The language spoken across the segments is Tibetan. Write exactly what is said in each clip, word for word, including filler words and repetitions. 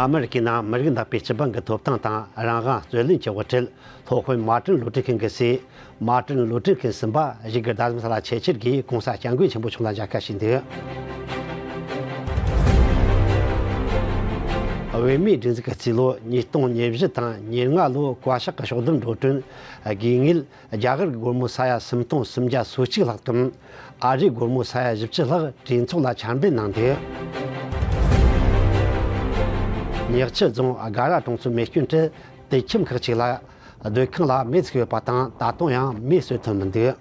ཨ་མི་རི་ཀའི་ནང་མི་རིགས་ནག་པའི་སྤྱི་འབངས་ཀྱི་ཐོབ་ཐང་དང་རང་དབང་རྩོད་ལེན་གྱི་དབུ་ཁྲིད་སློབ་དཔོན་མར་ཏིན་ལུ་ཐེར་ཁིང་གི་སྲས་མར་ཏིན་ལུ་ཐེར་ཁིང་གསུམ་པ་གཞུག་གི་ཟླ་གསུམ་ས་ལ་ཆེད་ཕྱིར་གྱིས་༸གོང་ས་༸སྐྱབས་མགོན་ཆེན་པོ་མཆོག་ལ་མཇལ་ཁ་ཞུས་འདུག་བོད་མིའི་སྒྲིག་འཛུགས་ཀྱི་རྩིས་ལོ་ཉིས་སྟོང་ཉེར་བཞི་དང་ཉེར་ལྔ་ལོའི་བཀའ་ཤག་གི་ཕྱོགས་བསྡོམས་འགྲོ་གྲོན་དགོས་དངུལ་རྒྱ་གར་གྱི་སྒོར་མོ་ས་ཡ་སུམ་སྟོང་སུམ་བརྒྱ་སོ་གཅིག་ལྷག་དང་ཨ་རིའི་སྒོར་མོ་ས་ཡ་བཞི་བཅུ་ལྷག་གྲོས་ཚོགས་ལ་འཆར་འབུལ་གནང་འདུག་ཉག་ཆུ་རྫོང་སྒ་ར་གྲོང་ཚོའི་མེ་སྐྱོན་ཁྲོད་དུད་ཁྱིམ་ཁག་ཅིག་ལ་སྡོད་ཁང་ལ་མེ་ཚིག་ཡོད་པ་དང་ད་དུང་ཡང་མེ་གསོད་ཐུབ་མི་འདུག་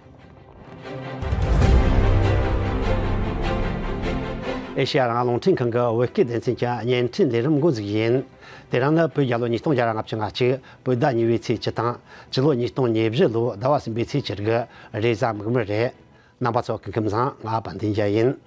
ཨེ་ཤེ་ཡ་རང་དབང་རླུང་འཕྲིན་ཁང་གི་བོད་སྐད་སྡེ་ཚན་གྱི་བརྙན་འཕྲིན་ལས་རིམ་འགོ་འཛུགས་ཡིན། དེ་རིང་ནི་བོད་རྒྱལ་ལོ་ཉིས་སྟོང་བརྒྱ་ལྔ་བཅུ་ང་གཅིག་བོད་ཟླ་གཉིས་པའི་ཚེས་བཅུ་དང་སྤྱི་ལོ་ཉིས་སྟོང་ཉེར་བཞི་ལོའི་ཟླ་བ་གསུམ་པའི་ཚེས་བཅུ་དགུ་རེས་གཟའ་མིག་དམར་རེད། རྣམ་པ་ཚོ་སྐུ་ཁམས་བཟང་། ང་དཔལ་ལྡན་རྒྱལ་ཡིན།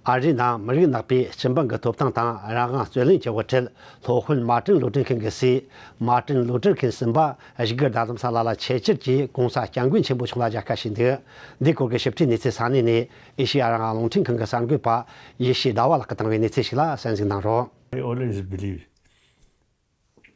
ཨ་རིའི་ནང་མི་རིགས་ནག་པའི་སྤྱི་འབངས་ཀྱི་ཐོབ་ཐང་དང་རང་དབང་རྩོད་ལེན་གྱི་དབུ་ཁྲིད་སློབ་དཔོན་མར་ཏིན་ལུ་ཐེར་ཁིང་གི་སྲས་མར་ཏིན་ལུ་ཐེར་ཁིང་གསུམ་པ་གཞུག་གི་ཟླ་གསུམ་ས་ལ་ལ་ཆེད་ཕྱིར་གྱིས་༸གོང་ས་༸སྐྱབས་མགོན་ཆེན་པོ་མཆོག་ལ་མཇལ་ཁ་ཞུས་འདུག་འདིའི་སྐོར་གྱི་ཞིབ་ཕྲའི་གནས་ཚུལ་ས་གནས་ནས་ཨེ་ཤེ་ཡ་རང་དབང་རླུང་འཕྲིན་ཁང་གི་གསར་འགོད་པ་ཡེ་ཤེས་ཟླ་བ་ལགས་ཀྱིས་བཏང་བའི་གནས་ཚུལ་ཞིག་ལ་གསན་གཟིགས་གནང་རོགས། I always believe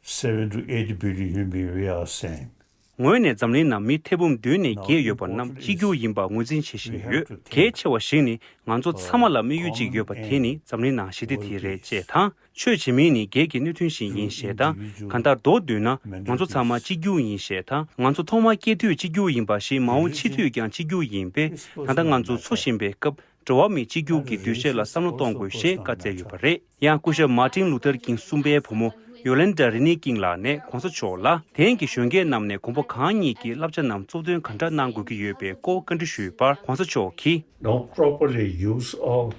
seven to eight billion human beings, we are same. ངོས་ནས་འཛམ་གླིང་ནང་མི་ཐེར་འབུམ་བདུན་ནས་བརྒྱད་ཡོད་པ་རྣམས་གཅིག་གྱུར་ཡིན་པ་ངོས་འཛིན་བྱེད་བཞིན་ཡོད། གལ་ཆེ་བ་ཞིག་ནི་ང་ཚོ་ཚང་མ་ལ་དམིགས་ཡུལ་གཅིག་ཡོད་པ་དེ་ནི་འཛམ་གླིང་ནང་ཞི་བདེ་དེ་རེད་ཅེས་དང་། ཆོས་བྱེད་མིན་ནི་སྒེར་གྱི་གནད་དོན་ཞིག་ཡིན་ཞེས་དང་། གང་ལྟར་མདོར་བསྡུས་ན་ང་ཚོ་ཚང་མ་གཅིག་གྱུར་ཡིན་ཞེས་དང་། ང་ཚོ་ཐོག་མར་སྐྱེས་དུས་གཅིག་གྱུར་ཡིན་པ་བཞིན་མ་འོངས་འཆི་དུས་ཀྱང་གཅིག་གྱུར་ཡིན་པས། ད་ལྟ་ང་ཚོ་འཚོ་བཞིན་པའི་སྐབས། འགྲོ་བ་མིའི་གཅིག་གྱུར་གྱི་འདུ་ཤེས་ལ་བསམ་བློ་གཏོང་དགོས་ཞེས་བཀའ་སྩལ་ཡོད་པ་རེད། ཡང་སྐུ་ཞབས་མར་ཏིན་ལུ་ཐར་ཀིང་གསུམ་པའི་བུ་མོ་ཡོ་ལན་ཌ་རི་ནི་ཀིང་ལགས་ནས་གོང་ས་མཆོག་ལ་དེང་གི་གཞོན་སྐྱེས་རྣམས་ནས་དགོངས་པ་གང་ཉིད་ཀྱིས་བསླབ་བྱ་རྣམས་གཙོ་འདོན་ག་འདྲ་གནང་དགོས་ཀྱི་ཡོད་པའི་སྐོར་བཀའ་འདྲི་ཞུས་པར་གོང་ས་མཆོག་གིས། Don't properly use all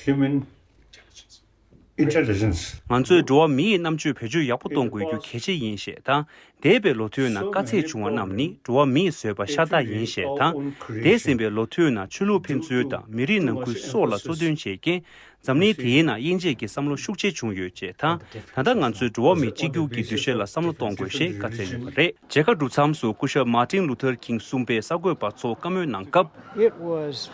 human intelligence. ང་ཚོས་འགྲོ་བ་མི་ཡི་རྣམ་དཔྱོད་བེད་སྤྱོད་ཡག་པོ་གཏོང་དགོས་རྒྱུ་གལ་ཆེ་ཡིན་ཞེས་དང་། འདས་པའི་ལོ་ཐོའི་ནང་དཀའ་ཚེགས་བྱུང་བ་རྣམས་ནི་འགྲོ་བ་མིས་བཟོས་པ་ཤ་སྟག་ཡིན་ཞེས་དང་། འདས་ཟིན་པའི་ལོ་ཐོའི་ནང་ཆོས་ལུགས་ཕན་ཚུན་དང་མི་རིགས་ནང་ཁུལ་སོགས་ལ་གཙོ་འདོན་བྱས་རྐྱེན། འཛམ་གླིང་དེའི་ནང་དབྱེ་འབྱེད་ཀྱི་བསམ་བློ་ཤུགས་ཆེ་བྱུང་ཡོད་ཅེས་དང་། ད་ལྟ་ང་ཚོས་འགྲོ་བ་མིའི་གཅིག་གྱུར་གྱི་འདུ་ཤེས་ལ་བསམ་བློ་གཏོང་དགོས་ཞེས་བཀའ་སྩལ་ཡོད་པ་རེད། མཇལ་ཁ་གྲུབ་མཚམས་སུ་སྐུ་ཞབས་མར་ཏིན་ལུ་ཐར་ཀིང་གསུམ་པའི་གསར་འགོད་པ་ཚོ་བཀའ་མོལ་གནང་སྐབས། It was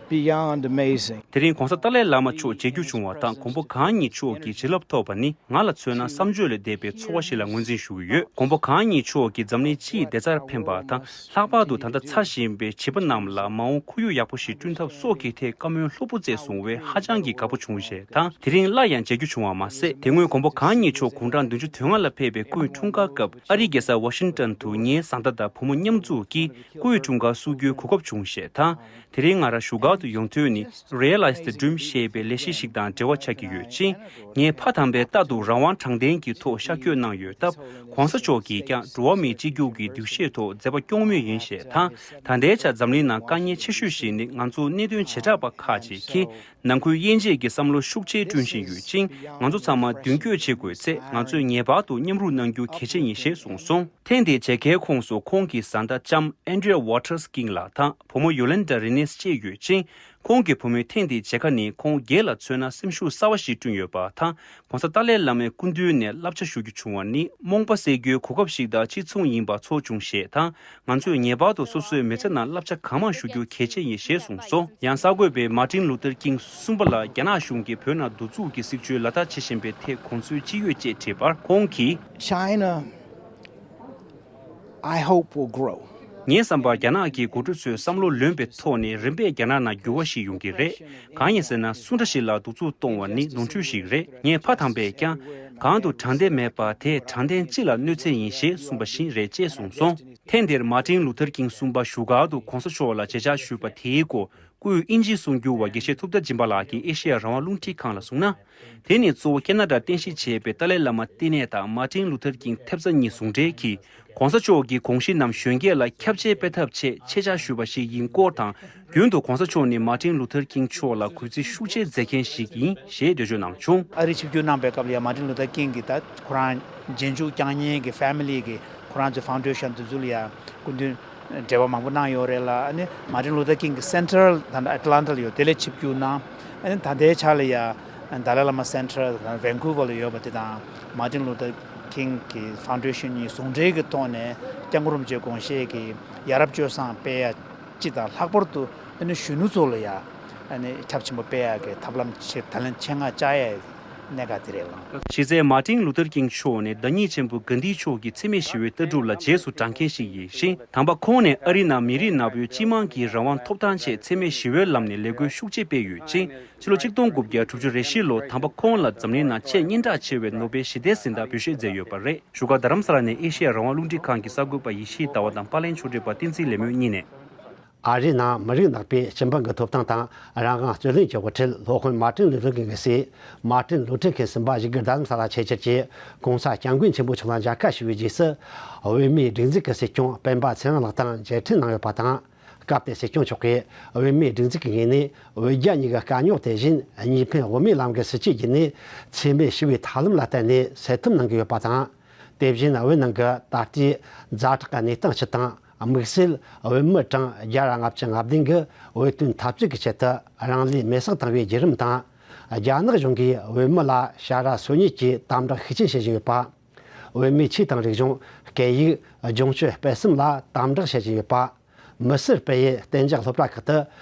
beyond amazing. དེ་རིང་གོང་ས་ཏཱ་ལའི་བླ་མ་མཆོག་མཇལ་རྒྱུ་བྱུང་བ་དང་། གོང་འཕེལ་གང་ཉིད་མཆོག་གི་བྱིན་རླབས་ཐོབ་པ་ནི་ང་ལ་མཚོན་ན་བསམ་བརྗོད་ལས་འདས་པའི་ཚོར་བ་ཞིག་ལ་ངོས་འཛིན་ཞུ་གི་ཡོད། གོང་འཕེལ་གང་ཉིད་མཆོག་གིས་འཛམ་གླིང་སྤྱིའི་བདེ་རྩར་ཕན་པ་དང་། ལྷག་པར་དུ་ད་ལྟ་འཚར་བཞིན་པའི་བྱིས་པ་རྣམས་ལ་མ་འོངས་ཁོར་ཡུག་ཡག་པོ་ཞིག་བསྐྲུན་ཐབས་སོགས་ཀྱི་ཐད་བཀའ་མོལ་ལྷུག་པོ་སྩལ་སོང་བས་ཧ་ཅང་གི་དགའ་པོ་བྱུང་ཞེས་དང་། དེ་རིང་སླར་ཡང་མཇལ་རྒྱུ་བྱུང་བ་མ་ཟད། དེ་སྔོན་གོང་འཕེལ་གང་ཉིད་མཆོག་དགུང་གྲངས་བདུན་ཅུ་དོན་ལྔ་ལ་ཕེབས་པའི་སྐུའི་འཁྲུངས་སྐར་སྐབས་ཨ་རིའི་རྒྱལ་ས་ཝ་ཤིང་ཏོན་དུ་ངའི་བཟའ་ཟླ་དང་བུ་མོ་མཉམ་འཛོམས་ཀྱིས་སྐུའི་འཁྲུངས་སྐར་བསུ་རྒྱུའི་གོ་སྐབས་བྱུང་ཞེས་དང་། དེ་རིང་ང་རང་བཞུགས་སྒར་དུ་ཡོང་དོན་ནི་Realize the Dream ཞེས་པའི་ལས་གཞི་ཞིག་དང་འབྲེལ་བ་ཆགས་ཀྱི་ཡོད་ཅིང་། ངས་ཕ་དམ་པའི་རྟག་ཏུ་རང་དབང་དྲང་བདེན་གྱི་ཐོག་ཤར་བསྐྱོད་གནང་ཡོད་སྟབས། གོང་ས་མཆོག་གིས་ཀྱང་འགྲོ་བ་མིའི་གཅིག་གྱུར་གྱི་འདུ་ཤེས་ཐོག་མཛད་པ་སྐྱོང་མུས་ཡིན་ཞེས་དང་། ད་ལྟའི་ཆར་འཛམ་གླིང་ནང་དཀའ་ངལ་ཆེ་ཤོས་ཤིག་ནི་ང་ཚོ་གནད་དོན་བྱེ་བྲག་པ་ཁག་ཅིག་གིས་ནང་ཁུལ་དབྱེ་འབྱེད་ཀྱི་བསམ་བློ་ཤུགས་ཆེ་བསྐྲུན་བཞིན་ཡོད་ཅིང་། ང་ཚོ་ཚང་མ་མདུན་སྐྱོད་བྱེད་དགོས་ཚེ་ང་ཚོས་ངེས་པར་དུ་མཉམ་རུབ་གནང་རྒྱུ་གལ་ཆེ་ཡིན་ཞེས་གསུངས་སོང་། ཐེངས་འདིའི་མཇལ་ཁའི་ཁོངས་སུ་ཁོང་གི་བཟའ་ཟླ་ལྕམ་ཨན་ཌྲི་ཝ་ཊར་ཀིང་ལགས་དང་བུ་མོ་ཡོ་ལན་ཌ་རི་ནེས་བཅས་ཡོད་ཅིང་། ཁོང་གི་བུ་མོའི་ཐེངས་འདིའི་མཇལ་ཁ་ནི་ཁོང་སྒེར་ལ་མཚོན་ན་སེམས་ཤུགས་གསར་བ་ཞིག་བསྐྲུན་ཡོད་པ་དང་། གོང་ས་ཏཱ་ལའི་བླ་མའི་སྐུ་མདུན་ནས་བསླབ་བྱ་ཞུ་རྒྱུ་བྱུང་བ་ནི་རྨོངས་པ་སེལ་རྒྱུའི་གོ་སྐབས་ཤིག་དང་གཅིག་མཚུངས་ཡིན་པ་ཚོར་བྱུང་ཞེས་དང་། ང་ཚོས་ངེས་པར་དུ་སོ་སོའི་མི་ཚེ་ནང་བསླབ་བྱ་གང་མང་ཞུ་རྒྱུ་གལ་ཆེ་ཡིན་ཞེས་གསུངས་སོང་། ཡང་གསར་འགོད་པས་མར་ཏིན་ལུ་ཐར་ཀིང་གསུམ་པ་ལ་རྒྱ་ནག་གཞུང་གིས་བོད་ནང་གདུག་རྩུབ་ཀྱི་སྲིད་བྱུས་ལག་བསྟར་བྱེད་བཞིན་པའི་ཐད་དགོངས་ཚུལ་ཅི་ཡོད་ཅེས་དྲིས་པར་ཁོང་གིས། China, I hope, will grow. ངའི་བསམ་པར་རྒྱ་ནག་གི་འགོ་ཁྲིད་ཚོས་བསམ་བློ་ལོན་པའི་ཐོག་ནས་རིམ་པས་རྒྱ་ནག་ནང་འགྱུར་བ་ཞིག་ཡོང་གི་རེད། གང་ཡིན་ཟེར་ན་སུ་འདྲ་ཞིག་ལ་གདུག་རྩུབ་གཏོང་བ་ནི་ནོར་འཁྲུལ་ཞིག་རེད། ངས་ཕ་དམ་པས་ཀྱང་། གང་དུ་དྲང་བདེན་མེད་པ་དེས་དྲང་བདེན་སྤྱི་ལ་གནོད་འཚེ་ཡིན་ཞེས་གསུངས་པ་བཞིན་རེད་ཅེས་གསུངས་སོང་། ཐེངས་འདིར་མར་ཏིན་ལུ་ཐར་ཀིང་གསུམ་པ་བཞུགས་སྒར་དུ་གོང་ས་མཆོག་ལ་མཇལ་བཅར་ཞུས་པ་དེའི་སྐོར་སྐུའི་དབྱིན་ཇིའི་གསུང་སྒྱུར་བ་དགེ་བཤེས་ཐུབ་བསྟན་སྦྱིན་པ་ལགས་ཀྱིས་ཨེ་ཤེ་ཡ་རང་དབང་རླུང་འཕྲིན་ཁང་ལ་གསུངས་ན། དེ་ནི་གཙོ་བོ་ཁེ་ན་ཌར་རྟེན་གཞི་བྱས་པའི་ཏཱ་ལའི་བླ་མ་བསྟི་གནས་དང་མར་ཏིན་ལུ་ཐར་ཀིང་ཐེབས་རྩ་གཉིས་ཟུང་འབྲེལ་གྱིས་གོང་ས་མཆོག་གི་དགོངས་གཞི་རྣམས་གཞོན་སྐྱེས་ལ་ཁྱབ་མཆེད་སྤེལ་ཐབས་ཆེད་ཆེད་བཅར་ཞུས་པ་ཞིག་ཡིན་སྐོར་དང་། རྒྱུན་དུ་གོང་ས་མཆོག་ནི་མར་ཏིན་ལུ་ཐར་ཀིང་མཆོག་ལ་གུས་བརྩི་ཤུགས་ཆེ་མཛད་མཁན་ཞིག་ཡིན་ཞེས་འགྲེལ་བརྗོད་གནང་བྱུང་། ཨ་རི་ཆིབས་བསྒྱུར་གནང་པའི་སྐབས་ལ་ཡང་མར་ཏིན་ལུ་ཐར་ཀིང་གིས་ད་ཁོ་རང་རྗེས་འཇུག་བསྐྱངས་མཁན་གྱི་ཕེ་མི་ལི་གི་ཁོ་རང་ཚོའི་ཕའུན་ཌེ་ཤན་དེ་ཚོ་ལ་ཡང་སྐུ་མདུན་འབྲེལ་བ་མང་པོ་གནང་ཡོད་རེད་ལ། ཨ་ནི་མར་ཏིན་ལུ་ཐར་ཀིང་གི་སེན་ཊར་ད་ལྟ་ཨེ་ཊ་ལན་ཊ་ལ་ཡོད་དེ་ལ་ཆིབས་བསྒྱུར་གནང་ ཨ་ནི་ད་ལྟའི་ཆ་ལ་ཡ་ཌཱ་ལའི་བླ་མ་སེན་ཊར་ཝན་ཀུ་ཝར་ལ་ཡོད་པ་དེ་དང་མར་ཊིན་ལུ་ཐར་ཀིང་གི་ཕའུན་ཌེ་ཤན་གཉིས་ཟུང་འབྲེལ་གྱི་ཐོག་ནས་སྐྱབས་མགོན་རིན་པོ་ཆེའི་དགོངས་བཞེད་ཀྱི་ཡ་རབས་སྤྱོད་བཟང་སྤེལ་ཡ་སྤྱི་དང་ལྷག་པར་དུ་ཨ་ནི་གཞོན་ནུ་ཚོ་ལ་ཡ་ཨ་ནི་ཁྱབ་ཆེན་པོ་སྤེལ་ཡ་གི་ཐབས་ལམ་ཆེ་ད་ལན་ཆེད་མངགས་བཅའ་ཡ། གནད་འགག་དེ་རེད་ལགས། གཞི་རྩའི་མར་ཊིན་ལུ་ཐར་ཀིང་མཆོག་ནི་བདག་ཉིད་ཆེན་པོ་གྷན་དྷི་མཆོག་གི་འཚེ་མེད་ཞི་བའི་ལྟ་གྲུབ་ལ་རྗེས་སུ་འབྲང་མཁན་ཞིག་ཡིན་ཞིང་། དམ་པ་ཁོང་ནི་ཨ་རིའི་ནང་མི་རིགས་ནག་པོའི་སྤྱི་དམངས་ཀྱི་རང་དབང་ཐོབ་ཐང་ཆེད་འཚེ་མེད་ཞི་བའི་ལམ་ནས་ལས་འགུལ་ཤུགས་ཆེ་སྤེལ་ཡོད་ཅིང་། ཕྱི་ལོ་ཆིག་སྟོང་དགུ་བརྒྱ་དྲུག་ཅུ་རེ་བཞི་ལོར་དམ་པ་ཁོང་ལ་འཛམ་གླིང་ནང་ཆེས་སྙན་གྲགས་ཆེ་བའི་ནོ་བེལ་ཞི་བདེའི་གཟེངས་རྟགས་འབུལ་བཞེས་མཛད་ཡོད་པ་རེད། བཞུགས་སྒར་རྡ་རམ་ས་ལ་ནས་ཨེ་ཤེ་ཡ་རང་དབང་རླུང་འཕྲིན་ཁང་གི་གསར་འགོད་པ་ཡེ་ཤེས་ཟླ་བ་དང་པར་ལེན་ཕྱོགས་སྒྲིག་པ་བསྟན་འཛིན་ལེགས་སྨོན་གཉིས་ནས། ཨ་རིའི་ནང་མི་རིགས་ནག་པོས་སྤྱི་འབངས་ཀྱི་ཐོབ་ཐང་དང་རང་དབང་རྩོད་ལེན་བྱེད་དགོས་ཁྲིད། སློབ་དཔོན་མར་ཊིན་ལུ་ཐར་ཀིང་གི་སྲས་མར་ཊིན་ལུ་ཐར་ཀིང་གསུམ་པ་བཞུགས་སྒར་རྡ་རམ་ས་ལ་ཆེད་བཅར་གྱིས་༸གོང་ས་༸སྐྱབས་མགོན་ཆེན་པོ་མཆོག་ལ་མཇལ་ཁ་ཞུ་བའི་རྗེས་སུ། བོད་མིའི་སྒྲིག་འཛུགས་ཀྱི་སྲིད་སྐྱོང་སྤེན་པ་ཚེ་རིང་ལགས་དང་མཇལ་འཕྲད་གནང་ཡོད་པ་དང་། སྐབས་དེར་སྲིད་སྐྱོང་མཆོག་གིས་བོད་མིའི་སྒྲིག་འཛུགས་ཀྱི་ངོས་ནས་བོད་རྒྱ་གཉིས་ཀྱི་དཀའ་རྙོག་དེ་བཞིན་གཉིས་ཕན་དབུ་མའི་ལམ་གྱི་སྲིད་བྱུས་བརྒྱུད་ནས་འཚེ་མེད་ཞི་བའི་ཐབས་ལམ་ལ་བརྟེན་ནས་སེལ་ཐབས་གནང་གི་ཡོད་པ་དང་། དེ་བཞིན་བོད་ནང་གི་ད་ལྟའི་ཛ་དྲག་གི་གནས་སྟངས་སྤྱི་དང་། དམིགས་བསལ་བོད་མི་གྲངས་བརྒྱ་དང་ལྔ་བཅུ་ང་བདུན་གྱིས་བོད་དོན་འཐབ་རྩོད་ཀྱི་ཆེད་དུ་རང་ལུས་མེར་སྲེག་བཏང་བའི་བརྒྱུད་རིམ་དང་། རྒྱ་ནག་གཞུང་གིས་བོད་མི་ལ་ཞ་ར་སོ་གཉིས་ཀྱི་དམ་དྲག་ཤུགས་ཆེན་བྱེད་བཞིན་ཡོད་པ། བོད་མིའི་ཆོས་དང་རིག་གཞུང་། སྐད་ཡིག། ལྗོངས་ཆོས་སྤེལ་གསུམ་ལ་དམ་དྲག་བྱེད་བཞིན་ཡོད་པ། མི་སེར་སྤེལ་ཡུལ་གཏན་འཇགས་སློབ་གྲྭ་ཁག་ཏུ་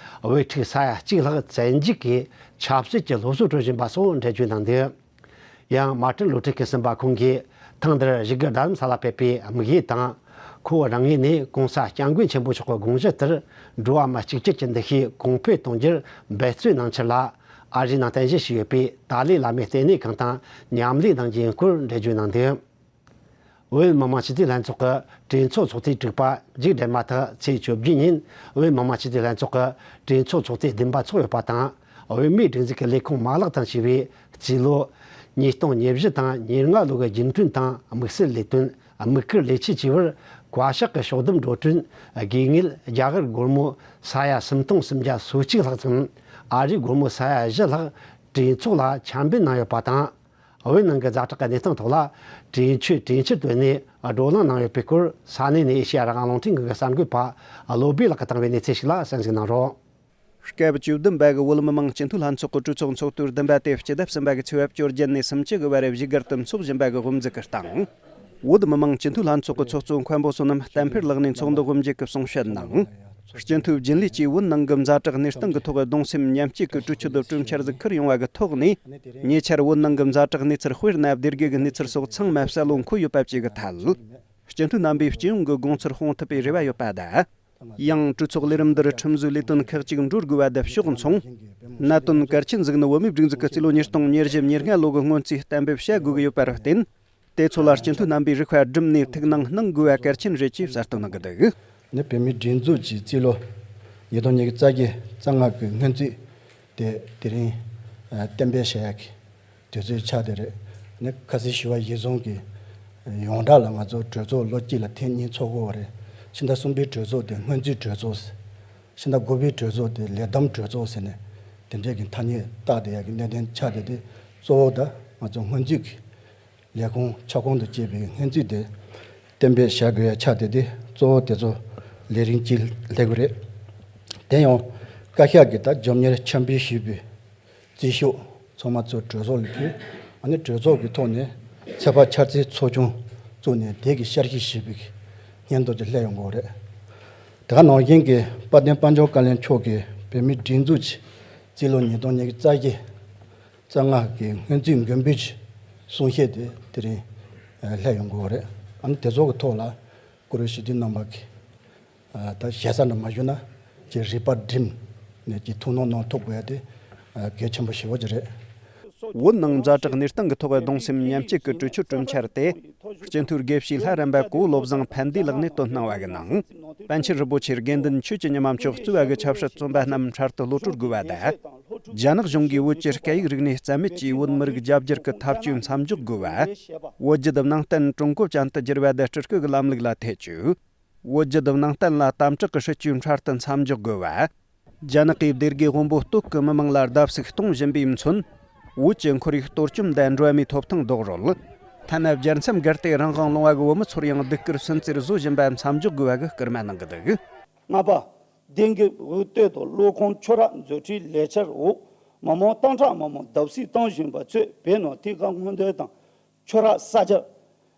བོད་ཕྲུག་ས་ཡ་གཅིག་ལྷག་བཙན་འཇུག་གིས་ཆབ་སྲིད་ཀྱི་སློབ་གསོ་སྤྲོད་བཞིན་པ་སོགས་འགྲེལ་བརྗོད་གནང་འདུག་ཡང་མར་ཊིན་ལུ་ཐར་ཀིང་གསུམ་པ་ཁོང་གིས་ཐེངས་འདིར་བཞུགས་སྒར་རྡ་རམ་ས་ལ་ཕེབས་པའི་དམིགས་ཡུལ་དང་། ཁོ་རང་ངོས་ནས་༸གོང་ས་༸སྐྱབས་མགོན་ཆེན་པོ་མཆོག་གི་དགོངས་གཞི་ལྟར་འགྲོ་བ་མི་གཅིག་གྱུར་གྱི་འདུ་ཤེས་གོང་འཕེལ་གཏོང་རྒྱུར་འབད་བརྩོན་གནང་ཕྱིར་ལ། ཨ་རིའི་ནང་རྟེན་གཞི་བྱས་ཡོད་པའི་ཏཱ་ལའི་བླ་མའི་ལྟེ་གནས་ཁང་དང་མཉམ་ལས་གནང་རྒྱུའི་སྐོར་འགྲེལ་བརྗོད་གནང་འདུག་བོད་མི་མང་སྤྱི་འཐུས་ལྷན་ཚོགས་ཀྱི་གྲོས་ཚོགས་ཚོགས་དུས་དྲུག་པ་མཇུག་སྒྲིལ་མ་ཐག་ཚེས་བཅོ་བརྒྱད་ཉིན་བོད་མི་མང་སྤྱི་འཐུས་ལྷན་ཚོགས་ཀྱི་གྲོས་ཚོགས་ཚོགས་དུས་བདུན་པ་ཚོགས་ཡོད་པ་དང་། བོད་མིའི་སྒྲིག་འཛུགས་ཀྱི་ལས་ཁུངས་མ་ལག་དང་བཅས་པའི་རྩིས་ལོ་ཉིས་སྟོང་ཉེར་བཞི་དང་ཉེར་ལྔ་ལོ་གི་རྒྱུན་གྲོན་དང་དམིགས་བསལ་ལས་དོན། དམིགས་བཀར་ལས་བྱེད་བཅས་པར་བཀའ་ཤག་གི་ཕྱོགས་བསྡོམས་འགྲོ་གྲོན། དགོས་ངེས་རྒྱ་གར་སྒོར་མོ་ས་ཡ་སུམ་སྟོང་སུམ་བརྒྱ་སོ་གཅིག་ལྷག་ཙམ། ཨ་རིའི་སྒོར་མོ་ས་ཡ་བཞི་ལྷག་གྲོས་ཚོགས་ལ་འཁྱམ་སྤེལ་གནང་ཡོད་པ་དང་། བོད་ནང་གི་ཛ་དྲག་གི་གནས་སྟངས་ཐོག་ལ་གྲོས་ཆོད་གྲོས་འཆར་བཏོན་ནས་བགྲོ་གླེང་གནང་ཡོད་པའི་སྐོར་ས་གནས་ནས་ཨེ་ཤེ་ཡ་རང་དབང་རླུང་འཕྲིན་ཁང་གི་གསར་འགོད་པ་བློ་བྷེ་ལགས་ཀྱིས་བཏང་བའི་གནས་ཚུལ་ཞིག་ལ་གསན་གཟིགས་གནང་རོགས། སྐབས་བཅུ་བདུན་པ་གི་བོད་མི་མང་སྤྱི་འཐུས་ལྷན་ཚོགས་ཀྱི་གྲོས་ཚོགས་ཚོགས་དུས་བདུན་པ་དེ་སྤྱི་ཟླ་གསུམ་པ་གི་ཚེས་པ་བཅོ་བརྒྱད་ནས་སུམ་ཅུ་གི་བར་བཞུགས་སྒར་དུ་འཚོགས་བཞིན་པ་གི་དབུ་འཛུགས་ཀྱི་སྟེང་། བོད་མི་མང་སྤྱི་འཐུས་ལྷན་ཚོགས་ཀྱི་ཚོགས་གཙོ་མཁན་པོ་བསོད་ནམས་བསྟན་འཕེལ་ལགས་ནས་ཚོགས་འདུ་དབུ་འབྱེད་ཀྱི་གསུང་བཤད་ནང་། སྤྱི་འཐུས་རྒྱུན་ལས་ཀྱིས་བོད་ནང་གི་ཛ་དྲག་གནས་སྟངས་ཀྱི་ཐོག་གདུང་སེམས་མཉམ་སྐྱེད་ཀྱི་གྲོས་ཆོད་དང་གྲོས་འཆར་ཟིག་ཁུར་ཡོང་བ་གི་ཐོག་ནས། ཉེ་ཆར་བོད་ནང་གི་ཛ་དྲག་གནས་ཚུལ་དཔེར་ན་སྡེ་དགེ་གི་གནས་ཚུལ་སོགས་ཚང་མ་གསལ་བོ་འཁོད་ཡོད་པ་བཅས་ཀྱི་ཐད། སྤྱི་འཐུས་རྣམ་པས་སྤྱི་ཡོངས་ཀྱི་དགོངས་ཚུལ་སྤུངས་ཐུབ་པའི་རེ་བ་ཡོད་པ་དང་། ཡང་གྲོས་ཚོགས་ལས་རིམ་འདིར་ཁྲིམས་བཟོའི་ལས་དོན་ཁག་ཅིག་འགྲོ་དགོས་པ་དང་ཕྱོགས་མཚུངས། གནད་དོན་གལ་ཆེན་ཟིག་ནི་བོད་མིའི་སྒྲིག་འཛུགས་ཀྱི་རྩིས་ལོ་ཉིས་སྟོང་ཉེར་བཞི་ཉེར་ལྔ་ལོ་གི་སྔོན་རྩིས་གཏན་འབེབས་བྱ་དགོས་ཀྱི་ཡོད་པར་བརྟེན། དེ་ཚོ་ལ་སྤྱི་འཐུས་རྣམ་པས་རིགས་པ་བསྒྲིམས་ནས་ཐུགས་སྣང་གནང་དགོས་པ་གལ་ཆེན་རེད་ཅེས་གསལ་སྟོན་གནང་གི་འདུག། ནི་བོད་མིའི་སྒྲིག་འཛུགས་ཀྱི་རྩིས་ལོ་ཉིས་སྟོང་ཉི་ཤུ་རྩ་བརྒྱད་རྩ་ལྔ་གི་སྔོན་རྩིས་དེ་དེ་རིང་གཏན་འབེབས་བྱ་ཡག་གི་དུས་ཚོད་ཆགས་བསྡད་རེད། ནི་ཁ་སང་ཞི་བ་གཞིར་བཟུང་གི་ཡོངས་གྲགས་ལ་ང་ཚོ་གྲོས་ཚོགས་ལོ་གཅིག་ལ་ཐེངས་གཉིས་ཚོགས་དགོས་པ་རེད། ཕྱི་ཟླ་གསུམ་པའི་གྲོས་ཚོགས་དེ་སྔོན་རྩིས་གྲོས་ཚོགས་ཟེར། ཕྱི་ཟླ་དགུ་པའི་གྲོས་ཚོགས་དེ་ལས་བསྡོམས་གྲོས་ཚོགས་ཟེར་ནས་དེ་འདྲས་ཀྱི་ཐ་སྙད་བཏགས་བསྡད་ཡག་གི་གནད་དོན་ཆགས་བསྡད་དེ། གཙོ་བོ་ད་ང་ཚོ་སྔོན་རྩིས་ཀྱི་ལས་ཁུངས་ཁྱབ་ཁོངས་དང་བཅས་པའི་སྔོན་རྩིས་དེ་གཏན་འབེབས་བྱ་དགོས་ཡ་ཆགས་བསྡད་དེ། གཙོ་བོ་དེ་ཚོ་ལས་རིམ་གཅིག་སླེབས་ཀྱི་རེད། དེ་ཡང་བཀའ་ཤག་གིས་ད་རྒྱབ་གཉེར་འཆར་འབུལ་ཞུས་པའི་རྩིས་ཤོག་ཚང་མ་ཚུར་གྲོས་ཚོགས་ལ་ཕུལ། ཨ་ནི་གྲོས་ཚོགས་ཀྱི་ཐོག་ནས་ཚོད་དཔག་འཆར་རྩིས་ཚོགས་ཆུང་བཙུགས་ནས་དེ་གི་བསྐྱར་ཞིབ་ཞུས་པའི་སྙན་ཐོ་ཅིག་སླེབས་ཡོང་གི་ཡོད་རེད། དེ་ག་ནང་བཞིན་གྱི་དཔལ་ལྡན་དཔལ་འབྱོར་བཀའ་བློན་མཆོག་གིས་བོད་མིའི་སྒྲིག་འཛུགས་ཀྱི་རྩིས་ལོ་ཉིས་སྟོང་ཉི་ཤུ་རྩ་བརྒྱད་རྩ་ལྔ་གི་སྔོན་རྩིས་མགོན་པོའི་གསུང་བཤད་དེ་དེ་རིང་སླེབས་ཡོང་གི་ཡོད་རེད། ཨ་ནི་དེ་ཚོ་གི་ཐོག་ལ་བཀུར་འོས་སྤྱི་འཐུས་རྣམ་པ་གིས་ད་ཞེ་ས་འདྲ་མ་ཞུ་ན་ཅིག་རིག་པ་བསྒྲིམས་ནས་ཅིག་ཐུགས་སྣང་གནང་ཐུབ་དགོས་ཡ་དེ་གལ་ཆེན་པོ་ཞེ་པོ་ཅིག་རེད། བོད་ནང་ཛ་དྲག་གནས་སྟངས་ཀྱི་ཐོག་གདུང་སེམས་མཉམ་སྐྱེད་ཀྱི་གྲོས་ཆོད་གྲོས་འཆར་དེ་སྤྱི་འཐུས་དགེ་བཤེས་ལྷ་རམས་པ་གོ་བོ་བློ་བཟང་ཕན་བདེ་ལགས་ནས་བཏོན་གནང་བ་གི་ནང་། པཎ་ཆེན་རིན་པོ་ཆེ་དགེ་འདུན་ཆོས་ཀྱི་ཉི་མ་མཆོག་གཙོས་པ་གི་ཆབ་སྲིད་བཙོན་པ་རྣམས་འཕྲལ་དུ་གློད་གྲོལ་དགོས་པ་དང་། རྒྱ་ནག་གཞུང་གིས་བོད་ཀྱི་སྐད་ཡིག་རིག་གནས་རྩ་མེད་ཀྱིས་བོད་མི་རིགས་རྒྱ་བསྒྱུར་གྱི་ཐབས་བྱུས་མཚམས་འཇོག་དགོས་པ། བོད་བརྒྱུད་ནང་བསྟན་ཀྲུང་གོ་ཅན་དུ་བསྒྱུར་བ་དང་སྤྲུལ་སྐུ་གི་ལམ་ལུགས་ལ་ཐེ་བྱུས། བོད་བརྒྱུད་ནང་བསྟན་ལ་དམ་དྲག་གི་སྲིད་བྱུས་འཕྲལ་དུ་མཚམས་འཇོག་དགོས་པ། རྒྱ་ནག་གིས་སྡེ་དགེ་དབོན་པོ་སྟོད་ཀྱི་མི་མང་ལ་བརྡབ་གསིག་གཏོང་བཞིན་པའི་མཚོན། བོད་ཀྱི་ཁོར་ཡུག་གཏོར་བཅོམ་དང་འགྲོ་བ་མིའི་ཐོབ་ཐང་རྡོག་རོལ། ཐ་ན་རྒྱལ་མཚམས་བརྒལ་ཏེ་རང་དབང་ལོང་བ་གི་བོད་མི་ཚོར་ཡང་སྡུག་སྐུལ་སུན་གཙེར་བཟོ་བཞིན་པ་མཚམས་འཇོག་དགོས་པ་གི་སྐུལ་མ་གནང་གི་འདུག། ལྔ་པ། དེང་གི་འོས་བསྟོད་དང་ཀློག་ཁང་ཆོས་ར་མཛོད་ཁྲིའི་ལས་འཆར་འོག་ མི་མང་སྟོང་ཕྲག་མི་མང་བརྡབ་གསིག་བཏང་བཞིན་པ་ཚོས་བོད་ནང་དེང་སྐབས་སྔོན་བརྡ་དང་ཆོས་ར་ས་ཆ།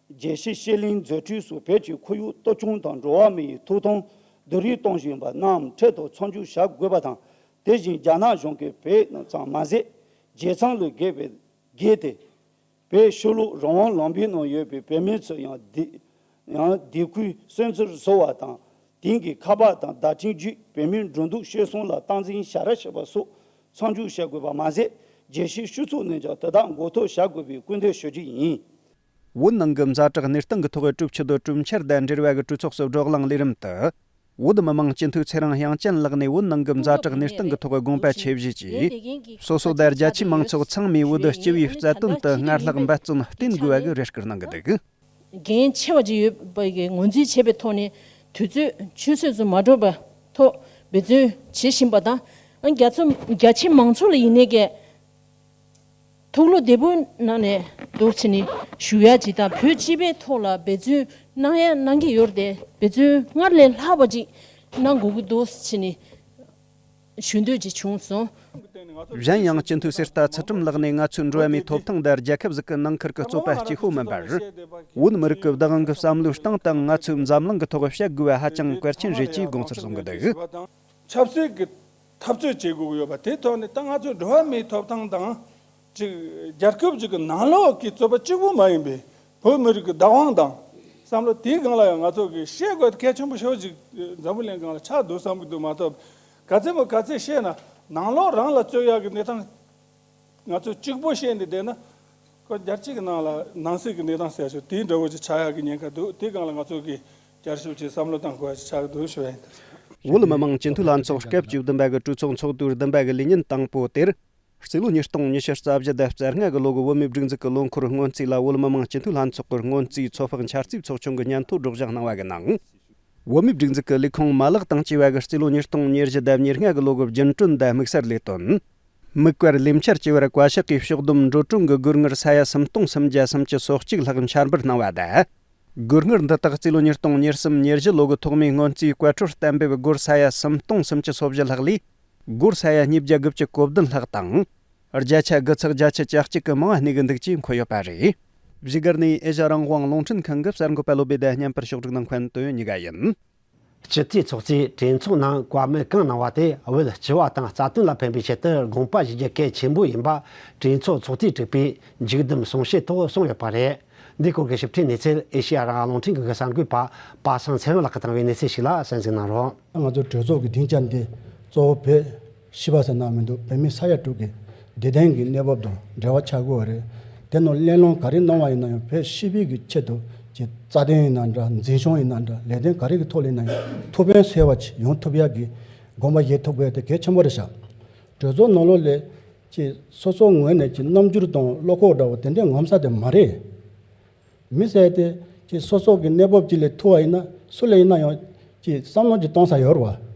རྒྱལ་སྤྱི་བཤད་གླིང་མཛོད་ཁྲིད་སོགས་བོད་ཀྱི་ཁོར་ཡུག་གཏོར་སྐྱོན་དང་འགྲོ་བ་མི་ཡི་ཐོབ་ཐང་བསྡུ་རུབ་གཏོང་བཞིན་པ་རྣམས་འཕྲལ་དུ་མཚམས་འཇོག་བྱ་དགོས་པ་དང་། དེ་བཞིན་རྒྱ་ནག་གཞུང་གིས་བོད་ནང་ཙམ་མ་ཟད། རྒྱལ་མཚམས་ལས་བརྒལ་བའི་བརྒལ་ཏེ། བོད་ཕྱི་ལོགས་རང་དབང་ལམ་བུའི་ནང་ཡོད་པའི་བོད་མི་ཚོ་ཡང་སྡེ་ཡང་སྡེ་ཁུལ་སུན་གཙེར་བཟོ་བ་དང་། དེང་གི་ཁ་པར་དང་བརྡ་འཕྲིན་བརྒྱུད་བོད་མིའི་འགྲོ་འདུག་སྤྱོད་གསུམ་ལ་སྟངས་འཛིན་བྱ་ར་བྱེད་པ་སོགས་མཚམས་འཇོག་བྱ་དགོས་པ་མ་ཟད། རྒྱལ་སྤྱིའི་སྤྱི་ཚོགས་ནས་ཀྱང་དེ་དག་འགོག་ཐབས་བྱ་དགོས་པའི་སྐུལ་འདེད་ཞུ་རྒྱུ་ཡིན། བོད་ནང་གི་ཛ་དྲག་གནས་སྟངས་ཀྱི་ཐོག་གྲུབ་ཆོད་དོ་གྲུབ་འཆར་དང་འབྲེལ་བ་གི་གྲོས་ཚོགས་སུ་བགྲོ་གླེང་ལས་རིམ་དུ། བོད་མི་མང་སྤྱི་འཐུས་ཚེ་རིང་དབྱངས་ཅན་ལགས་ནས་བོད་ནང་གི་ཛ་དྲག་གནས་སྟངས་ཀྱི་ཐོག་དགོངས་པ་ཆེ་བཞེས་ཀྱིས། སོ་སོ་དང་རྒྱ་ཆེའི་མང་ཚོགས་ཚང་མས་བོད་སྤྱི་པའི་རྩ་དོན་དུ་སྔར་ལྷག་འབད་བརྩོན་བསྟེན་དགོས་པ་གི་རེ་སྐུལ་གནང་གི་འདུག། འགན་ཆེ་བ་ཅིག་ཡོད་པ་གི་ངོས་འཛིན་བྱས་པའི་ཐོག་ནས་དུས་ཚོད་ཆུད་ཟོས་སུ་མ་འགྲོ་བའི་ཐོག་འབད་བརྩོན་བྱེད་བཞིན་པ་དང་། རྒྱ་མཚོ་རྒྱ་ཆེའི་མང་ཚོགས་ལ་ཡིན་ནའི་གི་ཐུགས་བློ་བདེ་པོའི་ནང་ནས་འདུག་བྱས་ནས་བཞུགས་ཡ་ཅིག་དང་། བོད་སྤྱི་པའི་ཐོག་ལ་འབད་བརྩོན་གནང་ཡ་གནང་གི་ཡོད་རེད་དེ། འབད་བརྩོན་སྔར་ལས་ལྷག་པ་ཅིག་གནང་དགོས་ཀྱི་འདུག་བྱས་ནས་ཞུ་འདོད་ཅིག་བྱུང་སོང་། གཞན་ཡང་སྤྱི་འཐུས་གསེར་རྟ་ཚུལ་ཁྲིམས་ལགས་ནས་ང་ཚོའི་འགྲོ་བ་མིའི་ཐོབ་ཐང་དང་རྒྱལ་ཁབ་ཟིག་གི་ནང་ཁུལ་གྱི་རྩོད་པ་གཅིག་པོ་མིན་པར། བོད་མི་རིགས་ཀྱི་བདག་དབང་གི་བསམ་བློའི་སྟེང་དང་ང་ཚོའི་འཛམ་གླིང་གི་ཐོག་བཤད་དགོས་པ་ཧ་ཅང་གལ་ཆེན་རེད་ཅེས་དགོངས་ཚུལ་གསུང་གི་འདུག། ཆབ་སྲིད་ཀྱི་འཐབ་རྩོད་བྱེད་དགོས་ཀྱི་ཡོད་པ་དེའི་ཐོག་ནས། ད་ང་ཚོའི་འགྲོ་བ་མིའི་ཐོབ་ཐང་དང་ཅིག་རྒྱལ་ཁབ་ཅིག་གི་ནང་ལོགས་ཀྱི་རྩོད་པ་གཅིག་པུ་མ་ཡིན་པའི་བོད་མི་རིགས་ཀྱི་བདག་དབང་དང་བསམ་བློ་དེའི་སྒང་ལ་ཡང་ང་ཚོ་གིས་བཤད་དགོས་གལ་ཆེན་པོ་ཞེ་པོ་ཅིག་འཛམ་བུ་གླིང་སྒང་ལ་ཆགས་འདུག་བསམ་གྱི་འདུག། མ་གཏོགས་ག་ཚད་མོ་ག་ཚད་བཤད་ན་ནང་ལོགས་རང་ལ་རྩོད་ཡག་གི་གནས་སྟངས། ང་ཚོས་གཅིག་པོ་བཤད་ནས་བསྡད་ན། ཁོ་རྒྱལ་སྤྱི་གི་ནང་ལ་ནང་སྲིད་ཀྱི་གནས་སྟངས་ཟེར་ཞིག་དེའི་འདྲ་བོ་ཅིག་ཆགས་ཡག་གི་ཉེན་ཁ་འདུག། དེའི་སྒང་ལ་ང་ཚོ་གིས་བསྐྱར་ཞིབ་ཅིག་བསམ་བློ་གཏང་དགོས་ཡག་ཅིག་ཆགས་ཀྱི་འདུག་ཞུ་བ་ཡིན། བོད་མི་མང་སྤྱི་འཐུས་ལྷན་ཚོགས་སྐབས་བཅུ་བདུན་པ་གི་གྲོས་ཚོགས་ཚོགས་དུས་བདུན་པ་གི་ལས་ཉིན་དང་པོ་དེར། རྩིས་ལོ་ཉིས་སྟོང་ཉི་ཤུ་རྩ་བཞི་དང་རྩ་ལྔ་གི་ལོ་གི་བོད་མིའི་སྒྲིག་འཛུགས་ཀྱི་ལོ་འཁོར་སྔོན་རྩིས་ལ་བོད་མི་མང་སྤྱི་འཐུས་ལྷན་ཚོགས་ཀྱི་སྔོན་རྩིས་ཚོད་དཔག་འཆར་རྩིས་ཚོགས་ཆུང་གི་སྙན་ཐོ་སྒྲོག་སྦྱང་གནང་བ་གི་ནང་། བོད་མིའི་སྒྲིག་འཛུགས་ཀྱི་ལས་ཁུངས་མ་ལག་དང་བཅས་པ་གི་རྩིས་ལོ་ཉིས་སྟོང་ཉེར་བཞི་དང་ཉེར་ལྔ་གི་ལོ་གི་རྒྱུན་གྲོན་དང་དམིགས་བསལ་ལས་དོན། དམིགས་བཀར་ལས་འཆར་བཅས་པར་བཀའ་ཤག་གིས་ཕྱོགས་བསྡོམས་འགྲོ་གྲོན་གྱི་སྒོར་དངུལ་ས་ཡ་སུམ་སྟོང་སུམ་བརྒྱ་སུམ་ཅུ་སོ་གཅིག་ལྷག་འཆར་འབུལ་གནང་བ་དང་། སྒོར་དངུལ་འདི་དག་རྩིས་ལོ་ཉིས་སྟོང་ཉེར་གསུམ་ཉེར་བཞི་ལོ་གི་ཐོག་མའི་སྔོན་རྩིས་བཀའ་འཁྲོལ་གཏན་འབེབས་སྒོར་ས་ཡ་སུམ་སྟོང་སུམ་ཅུ་སོ་བཞི་ལྷག་ལས། སྒོར་ས་ཡ་ཉིས་བརྒྱ་དགུ་བཅུ་གོ་བདུན་ལྷག་དང་། བརྒྱ་ཆ་དགུ་ཚེག་བརྒྱད་ཅུ་གྱ་གཅིག་གི་མང་བ་གནས་ཀྱི་འདུག་ཅེས་འཁོད་ཡོད་པ་རེད། བཞུགས་སྒར་ནས་ཨེ་ཤ་རང་དབང་རླུང་འཕྲིན་ཁང་གི་གསར་འགོད་པ་བློ་བདེ་དང་མཉམ་པར་ཕྱོགས་སྒྲིག་གནང་མཁན་དོན་གཉིས་ཀ་ཡིན། སྤྱི་འཐུས་ཚོགས་གཙོས་གྲོས་ཚོགས་ནང་བཀའ་མོལ་གང་གནང་བ་དེ་བོད་སྤྱི་པ་དང་རྩ་དོན་ལ་ཕན་པའི་ཆེད་དུ་དགོངས་པ་བཞེས་རྒྱུ་གལ་ཆེན་པོ་ཡིན་པ་གྲོས་ཚོགས་ཚོགས་གཙོས་དྲུག་པས་མཇུག་བསྡོམས་གསུང་བཤད་ཐོག་གསུངས་ཡོད་པ་རེད། འདིའི་སྐོར་གྱི་ཞིབ་ཕྲའི་གནས་ཚུལ་ཨེ་ཤེ་ཡ་རང་དབང་རླུང་འཕྲིན་ཁང་གི་གསར་འགོད་པ་པ་སངས་ཚེ་རིང་ལགས་ཀྱིས་བཏང་བའི་གནས་ཚུལ་ཞིག་ལ་གསན་གཟིགས་གནང་རོགས། ང་ཚོ་གྲོས་ཚོགས་ཀྱི་སྡིངས་ཆ་འདི་གཙོ་བོ་བོད་སྤྱི་པ་ཟེར་ན་མི་འདུག། བོད་མི་ས་ཡ་དྲུག་གི་བདེ་དོན་གྱི་གནས་བབ་དང་འབྲེལ་བ་ཆགས་དགོས་པ་རེད། དེ་ནང་གླེང་སློང་ག་རེ་གནང་བ་ཡིན་ན་ཡང་བོད་སྤྱི་པའི་གི་ཆེད་དུ་ཀྱི་རྩ་དོན་ཡིན་ན་འདྲ། འཛིན་སྐྱོང་ཡིན་ན་འདྲ། ལས་དོན་ག་རེ་གི་ཐོག་ལ་ཡིན་ན་ཡང་ཐུགས་ཕན་གསོས་པ་ཅིག་ཡོང་ཐུབ་ཡག་གི་དགོངས་པ་བཞེས་ཐུབ་དགོས་དེ་གལ་ཆེན་པོ་རེད་ཤག། གྲོས་ཚོགས་ནང་ལོགས་ལ་ཀྱི་སོ་སོའི་ངོས་ནས་ཀྱི་རྣམ་འགྱུར་དང་བློ་ཁོག་འདྲ་བོ་དེ་འདྲའི་ངོམ་ས་དེ་མ་རེད། མི་ཟེར་དེ་ཀྱི་སོ་སོ་གི་གནས་བབ་ཅིག་ལ་ཐུག་པ་ཡིན་ན་སུ་ལ་ཡིན་ན་ཡང་ཀྱི་བསམ་བློ་ཅིག་གཏོང་ས་ཡོད་རེད་བ།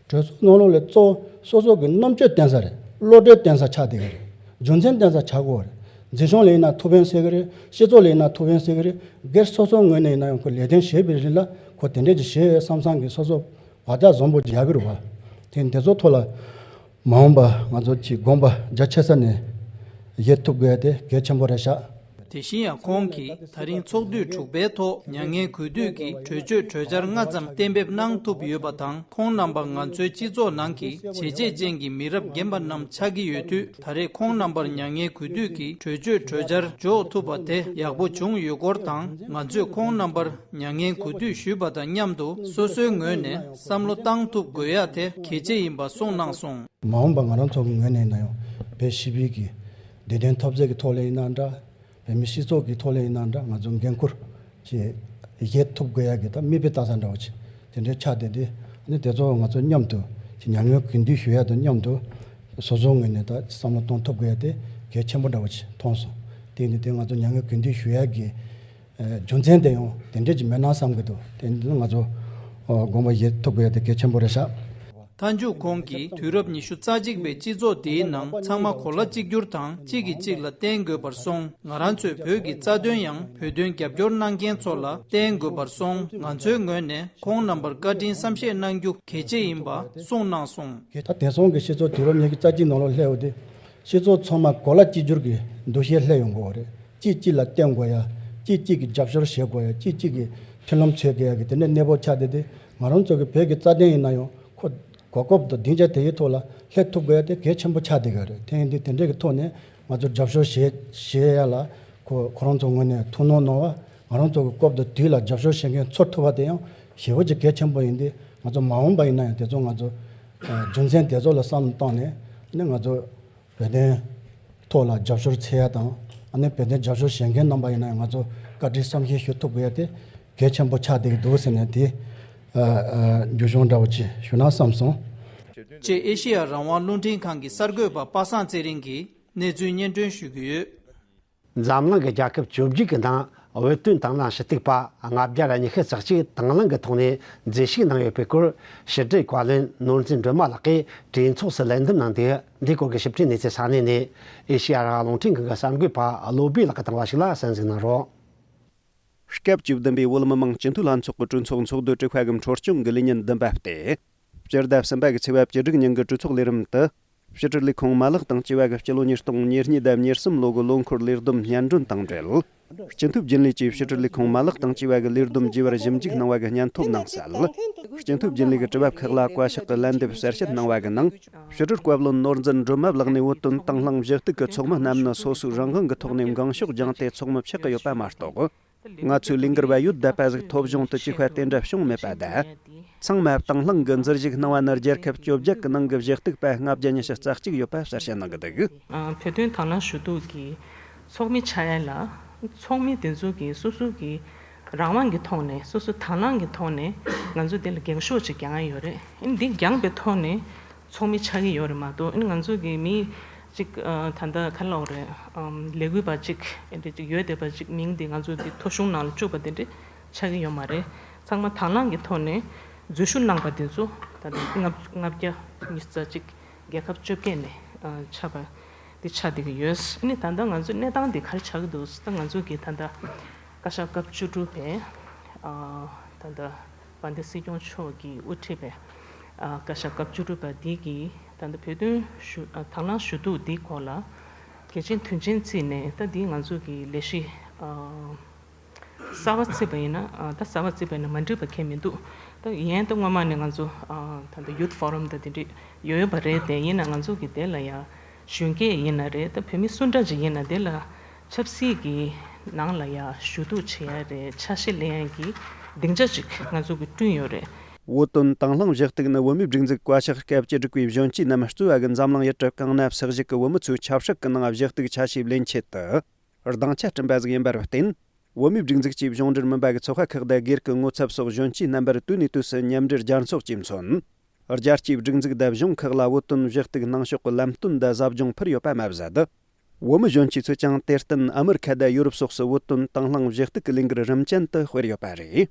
གྲོས་ཚོགས་ནང་ལོགས་ལ་གཙོ་བོ་སོ་སོ་གི་རྣམ་དཔྱོད་བསྟན་ས་རེད། བློ་གྲོས་བསྟན་ས་ཆགས་བསྡད་ཀྱི་རེད། རྒྱུ་མཚན་བསྟན་ས་ཆགས་དགོས་པ་རེད། འཛིན་སྐྱོང་ལ་ཡིན་ན་ཐུགས་ཕན་གསོས་ཀྱི་རེད། སྤྱི་ཚོགས་ལ་ཡིན་ན་ཐུགས་ཕན་གསོས་ཀྱི་རེད། སྒེར་སོ་སོའི་ངོས་ནས་ཡིན་ན་ཡང་ཁོ་ལས་དོན་བྱེད་པའི་རིང་ལ་ཁོ་དེ་འདྲས་ཅིག་བྱེད་བསམ་བསམ་གི་སོ་སོ་བག་ཆགས་བཟང་པོ་ཅིག་ཡོད་ཀྱི་རེད་བ། དེ་འདི་ཚོ་ཐོག་ལ་མ་འོངས་པ་ང་ཚོ་ཀྱི་དགོངས་པ་རྒྱ་ཆེ་ས་ནས་བཞེས་ཐུབ་དགོས་ཡ་དེ་གལ་ཆེན་པོ་རེད་ཤག། དེ་བཞིན་ཡང་ཁོང་གིས་ད་རིང་ཚོགས་དུས་དྲུག་པའི་ཐོག་མྱ་ངན་གུས་འདུད་ཀྱི་གྲོས་ཆོད་གྲོས་འཆར་ལྔ་ཙམ་གཏན་འབེབས་གནང་ཐུབ་ཡོད་པ་དང་། ཁོང་རྣམ་པ་ང་ཚོའི་སྤྱི་ཚོགས་ནང་གི་བྱས་རྗེས་ཅན་གྱི་མི་རབས་རྒན་པ་རྣམས་ཆགས་ཀྱི་ཡོད་དུས། ད་རེས་ཁོང་རྣམ་པར་མྱ་ངན་གུས་འདུད་ཀྱི་གྲོས་ཆོད་གྲོས་འཆར་འཇོག་ཐུབ་པ་དེ་ཡག་པོ་བྱུང་ཡོད་སྐོར་དང་། ང་ཚོས་ཁོང་རྣམ་པར་མྱ་ངན་གུས་འདུད་ཞུས་པ་དང་མཉམ་དུ་སོ་སོའི་ངོས་ནས་བསམ་བློ་བཏང་ཐུབ་དགོས་ཡ་དེ་གལ་ཆེ་ཡིན་པ་གསུངས་གནང་སོང་། མ་འོངས་པ་ང་རང་ཚོ་གི་ངོས་ནས་ཡིན་ན་ཡང་བོད་སྤྱི་པའི་གི་བདེ་དོན་འཐབ་རྩོད་ཀྱི་ཐོག་ལ་ཡིན་ན་འདྲ། བོད་མི་སྤྱི་ཚོགས་ཀྱི་ཐོག་ལ་ཡིན་ན་འདྲ། ང་ཚོ་འགན་ཁུར་ཅིག་བཞེས་ཐུབ་དགོས་ཡ་གི་ད་མིག་དཔེ་ལྟ་ས་འདྲ་བོ་ཅིག་དེ་འདྲའི་ཆགས་བསྡད་དེ། ཨ་ནི་དེ་ཚོ་ང་ཚོ་མཉམ་དུ་ཅིག་མྱ་ངན་གུས་འདུད་ཞུ་ཡ་དང་མཉམ་དུ་སོ་སོའི་ངོས་ནས་ད་བསམ་བློ་གཏོང་ཐུབ་དགོས་ཡ་དེ་གལ་ཆེན་པོ་འདྲ་བོ་ཅིག་མཐོང་སོང་། དེ་ནི་དེ་ང་ཚོ་མྱ་ངན་གུས་འདུད་ཞུ་ཡ་གི་རྒྱུ་མཚན་དེ་ཡང་དེ་འདྲས་ཅིག་མེད་ན་བསམ་གི་འདུག། དེ་ནི་ང་ཚོ་དགོངས་པ་བཞེས་ཐུབ་དགོས་ཡ་དེ་གལ་ཆེན་པོ་རེད་ཤག། མཐའ་མཇུག་ཁོང་གིས་དུས་རབས་ཉི་ཤུ་རྩ་གཅིག་པའི་སྤྱི་ཚོགས་འདིའི་ནང་ཚང་མ་གོ་ལ་གཅིག་གྱུར་དང་གཅིག་གིས་གཅིག་ལ་བརྟེན་དགོས་པར་སོང་། ང་རང་ཚོས་བོད་ཀྱི་རྩ་དོན་ཡང་བོད་དོན་རྒྱབ་སྐྱོར་གནང་མཁན་ཚོ་ལ་བརྟེན་དགོས་པར་སོང་། ང་ཚོའི་ངོས་ནས་ཁོང་རྣམ་པར་བཀའ་དྲིན་བསམ་ཤེས་གནང་རྒྱུ་གལ་ཆེ་ཡིན་པ་གསུངས་གནང་སོང་། ད་དེང་སང་གི་སྤྱི་ཚོགས་དུས་རབས་ཉི་ཤུ་རྩ་གཅིག་ནང་ལ་སླེབས་པ་དེ་ སྤྱི་ཚོགས་ཚང་མ་གོ་ལ་གཅིག་གྱུར་གྱི་འདུ་ཤེས་སླེབས་ཡོང་དགོས་པ་རེད། གཅིག་གཅིག་ལ་བརྟེན་དགོས་ཡ། གཅིག་གཅིག་གི་རྒྱབ་སྐྱོར་བྱེད་དགོས་ཡ། གཅིག་གཅིག་གི་མཐུན་ལམ་འཚོལ་དགོས་ཡ་གི་དེ་འདྲའི་གནས་བབ་ཆགས་བསྡད་དེ། ང་རང་ཚོ་གི་བོད་ཀྱི་རྩ་དོན་ཡིན་ན་ཡང་ཁོ་གོ་སྐབས་དང་སྡིངས་ཆ་དེ་ཡི་ཐོག་ལ་སླེབས་ཐུབ་དགོས་ཡ་དེ་གལ་ཆེན་པོ་ཆགས་བསྡད་ཀྱི་རེད། དེ་ཡིན་དུས་དེ་འདྲའི་གི་ཐོག་ནས་ང་ཚོ་རྒྱབ་སྐྱོར་བྱེད་བྱེད་ཡ་ལ་ཁོ་ཁོ་རང་ཚོ་ངོས་ནས་ཐུགས་སྣང་གནང་བ། ང་རང་ཚོ་གི་སྐབས་དང་དུས་ལ་རྒྱབ་སྐྱོར་བྱེད་མཁན་ཚོར་ཐུབ་པ་དེ་ཡང་ཞེ་པོ་ཅིག་གལ་ཆེན་པོ་ཡིན་དུས། ང་ཚོ་མ་འོངས་པ་ཡིན་ན་ཡང་དེ་ཚོ་ང་ཚོ་རྒྱུ་མཚན་དེ་ཚོ་ལ་བསམ་བློ་བཏང་ནས་ནི་ང་ཚོ་བོད་དོན་ཐོག་ལ་རྒྱབ་སྐྱོར་འཚོལ་ཡ་དང་། ཨ་ནི་བོད་དོན་རྒྱབ་སྐྱོར་བྱེད་མཁན་རྣམ་པ་ཡིན་ན་ཡང་ང་ཚོ་བཀའ་དྲིན་བསམ་ཤེས་ཞུ་ཐུབ་དགོས་ཡ་དེ་གལ་ཆེན་པོ་ཆགས་བསྡད་ཀྱི་འདུག་ཟེར་ནས་དེ་ཨ་ཨ་རྒྱུ་གཞུང་འདྲ་བོ་ཅིག་ཞུ་ན་བསམ་སོང་། ཅེས་ཨེ་ཤེ་ཡ་རང་དབང་རླུང་འཕྲིན་ཁང་གི་གསར་འགོད་པ་པ་སངས་ཚེ་རིང་གིས་གནས་ཚུལ་སྙན་སྒྲོན་ཞུ་གི་ཡོད། འཛམ་གླིང་གི་རྒྱལ་ཁབ་བཅོ་བརྒྱད་ཀྱི་ནང་བོད་དོན་དང་བླངས་ཞུ་གཏུག་པ་ལྔ་བརྒྱ་ཉི་ཤུ་རྩ་གཅིག་དང་བླངས་ཀྱི་ཐོག་ནས་མཛད་ཞུགས་གནང་ཡོད་པའི་སྐོར། ཕྱི་དྲིལ་བཀའ་བློན་ནོར་འཛིན་སྒྲོལ་མ་ལགས་ཀྱིས་གྲོས་ཚོགས་སུ་ལན་འདེབས་གནང་འདུག་འདིའི་སྐོར་གྱི་ཞིབ་ཕྲའི་གནས་ཚུལ་ས་གནས་ནས་ཨེ་ཤེ་ཡ་རང་དབང་རླུང་འཕྲིན་ཁང་གི་གསར་འགོད་པ་བློ་བྷེ་ལགས་ཀྱིས་བཏང་བ་ཞིག་ལ་གསན་གཟིགས་གནང་རོགས། སྐབས་བཅུ་བདུན་པའི་བོད་མི་མང་སྤྱི་འཐུས་ལྷན་ཚོགས་ཀྱི་གྲོས་ཚོགས་ཚོགས་འདུ་གྲུབ་པ་གི་འཕྲོ་སྐྱོད་ཀྱི་ལས་ཉིན་བདུན་པ་སྟེ། སྤྱི་ཟླ་གསུམ་པ་གི་ཚེས་པ་བཅུ་དྲུག་ཉིན་གྱི་གྲོས་ཚོགས་ལས་རིམ་དུ། ཕྱི་དྲིལ་ལས་ཁུངས་མ་ལག་དང་བཅས་པ་གི་སྤྱི་ལོ་ཉིས་སྟོང་ཉེར་གཉིས་དང་ཉེར་གསུམ་ལོ་གི་ལོ་འཁོར་ལས་བསྡོམས་སྙན་སྒྲོན་དང་འབྲེལ། སྤྱི་འཐུས་རྒྱུན་ལས་ཀྱིས་ཕྱི་དྲིལ་ལས་ཁུངས་མ་ལག་དང་བཅས་པ་གི་ལས་བསྡོམས་རྒྱས་པར་ཞིབ་འཇུག་གནང་བ་གི་སྙན་ཐོ་གནང་གསལ། སྤྱི་འཐུས་རྒྱུན་ལས་ཀྱི་དྲི་བ་ཁག་ལ་བཀའ་ཤག་གི་ལན་འདེབས་གསལ་བཤད་གནང་བ་གི་ནང་། ཕྱི་དྲིལ་བཀའ་བློན་ནོར་འཛིན་སྒྲོལ་མ་ལགས་ནས་བོད་དོན་དང་བླངས་ཞུ་གཏུག་གི་ཚོགས་མི་རྣམས་ནི་སོ་སོའི་རང་དབང་གི་ཐོག་ནས་འགངས་ཤོག་སྦྱངས་ཏེ་ཚོགས་མི་ཆགས་ཀྱི་ཡོད་པ་མ་གཏོགས། ང་ཚོའི་ལས་འགུལ་བ་ཡོད་བསྡད་པ་ཟིག་ཐོ་གཞུང་དུ་གཅིག་པ་དེ་འདྲ་བྱུང་མེད་པ་དང་། ཚང་མ་དང་བླངས་ཀྱི་འཛུལ་ཞུགས་གནང་བ་ནི་རྒྱལ་ཁབ་བཅོ་བརྒྱད་ཀྱི་ནང་གི་ཞུ་གཏུག་པ་ལྔ་བརྒྱ་ཉི་ཤུ་རྩ་གཅིག་ཡོད་པ་གསལ་བཤད་གནང་གི་འདུག། ཨ། བོད་དོན་དང་བླངས་ཞུ་གཏུག་གི་ཚོགས་མི་ཆགས་ཡ་ལ། ཚོགས་མི་དེ་ཚོ་གིས་སོ་སོ་གི་རང་དབང་གི་ཐོག་ནས། སོ་སོ་དང་བླངས་ཀྱི་ཐོག་ནས་ང་ཚོ་དེ་ལ་འགེངས་ཤོག་ཅིག་རྒྱག་ཡ་ཡོད་རེད། ཨ་ནི་འདི་རྒྱག་པའི་ཐོག་ནས་ཚོགས་མི་ཆགས་ཀྱི་ཡོད་རེད་མ་གཏོགས། ཨ་ནི་ང་ཚོ་གི་མི་གཅིག་ཨ། ད་ལྟ་ག་ལབ་དགོས་རེད། ཨམ། ལས་འགུལ་བ་གཅིག་དེ་འདྲ་གཅིག་ཡོད་བསྡད་པ་གཅིག་མིང་དེ་ང་ཚོ་དེ་ཐོ་གཞུང་ནང་ལ་བཅུག་པ་དེ་འདྲ་ཆགས་ཀྱི་ཡོད་མ་རེད། ཚང་མ་དང་བླངས་ཀྱི་ཐོག་ནས་འཛུལ་ཞུགས་གནང་པ་དེ་ཚོ་ད་ལྟ་ལྔ་ལྔ་བརྒྱ་ཉི་ཤུ་རྩ་གཅིག་རྒྱལ་ཁབ་བཅོ་བརྒྱད་ནས་ཨ། ཆགས་པ་དེ་ཆགས་བསྡད་ཀྱི་ཡོད། ཨ་ནི་ད་ལྟ་ང་ཚོའི་གནས་སྟངས་དེ་ག་རེ་ཆགས་ཀྱི་འདུག་ཟེར། ད་ང་ཚོ་གི་ད་ལྟ་བཀའ་ཤག་སྐབས་བཅུ་དྲུག་པའི་ཨ། ད་ལྟ་དཔལ་ལྡན་སྲིད་སྐྱོང་མཆོག་གིས་དབུ་ཁྲིད་པའི་ཨ། བཀའ་ཤག་སྐབས་བཅུ་དྲུག་པ་འདི་གིས་ད་ལྟ་བོད་དོན་ཞུ། ཨ། དང་བླངས་ཞུ་གཏུག་འདིའི་སྐོར་ལ་གལ་ཆེན་དོན་ཆེན་བརྩིས་ནས། ད་འདི་ང་ཚོ་གི་ལས་གཞི་ཨ། གསར་པ་བརྩིས་པ་ཡིན་ན། ཨ། ད་གསར་པ་བརྩིས་པ་ཡིན་ན་མ་འགྲིག་པ་གང་ཡང་མི་འདུག། ད་ཡིན་ད་སྔོན་མ་ནས་ང་ཚོ་ཨ། ད་ལྟ་ཡུཐ་ཕོ་རམ་དང་དེ་འདྲ་ཡོད་ཡོད་པ་རེད། དེ་ཡིན་ན་ང་ཚོ་གི་དེ་ལ་ཡ་གཞོན་སྐྱེས་ཡིན་ན་རེད། ད་བོད་མི་སུ་འདྲ་ཅིག་ཡིན་ན་དེ་ལ་ཆབ་སྲིད་ཀྱི་ནང་ལ་ཡ་ཞུ་གཏུག་བྱེད་ཡ་རེད། ཆ་ཤས་ལེན་ཡ་གི་སྡིངས་ཆ་ཅིག་ང་ཚོ་གི་བསྐྲུན་ཡོད་རེད། བོད་དོན་དང་བླངས་ཞུ་གཏུག་ནི་བོད་མིའི་སྒྲིག་འཛུགས་བཀའ་ཤག་སྐབས་བཅུ་དྲུག་པའི་གཞོན་སྐྱེས་རྣམས་གཙོས་པ་གི་འཛམ་གླིང་ཡུལ་གྲུ་གང་ན་བསྲེ་ཞུགས་ཀྱིས་བོད་མི་ཚོའི་ཆབ་སྲིད་ཀྱི་ནང་ཞུ་གཏུག་ཆ་ཤས་ལེན་ཆེད་དུ། སྡིངས་ཆ་བསྐྲུན་པ་ཟིག་ཡིན་པར་བརྟེན། བོད་མིའི་སྒྲིག་འཛུགས་ཀྱི་གཞུང་འབྲེལ་མིན་པ་གི་ཚོགས་པ་ཁག་དང་སྒེར་གྱི་ངོ་ཚབ་སོགས་གཞོན་སྐྱེས་རྣམ་པར་དུས་ནས་དུས་སུ་མཉམ་འབྲེལ་རྒྱལ་ཚོགས་ཀྱིས་མཚོན། རྒྱལ་སྤྱིའི་སྒྲིག་འཛུགས་དང་གཞུང་ཁག་ལ་བོད་དོན་ཞུ་གཏུག་གནང་ཕྱོགས་ཀྱི་ལམ་སྟོན་དང་ཟབ་སྦྱོང་ཕུལ་ཡོད་པ་མ་ཟད། བོད་མི་གཞོན་སྐྱེས་ཚོས་ཀྱང་དེར་བརྟེན་ཨ་མི་རི་ཁ་དང་ཡོ་རོབ་སོགས་སུ་བོད་དོན་དང་བླངས་ཞུ་གཏུག་གི་ལས་འགུལ་རིམ་ཅན་དུ་སྤེལ་ཡོད་པ་རེད།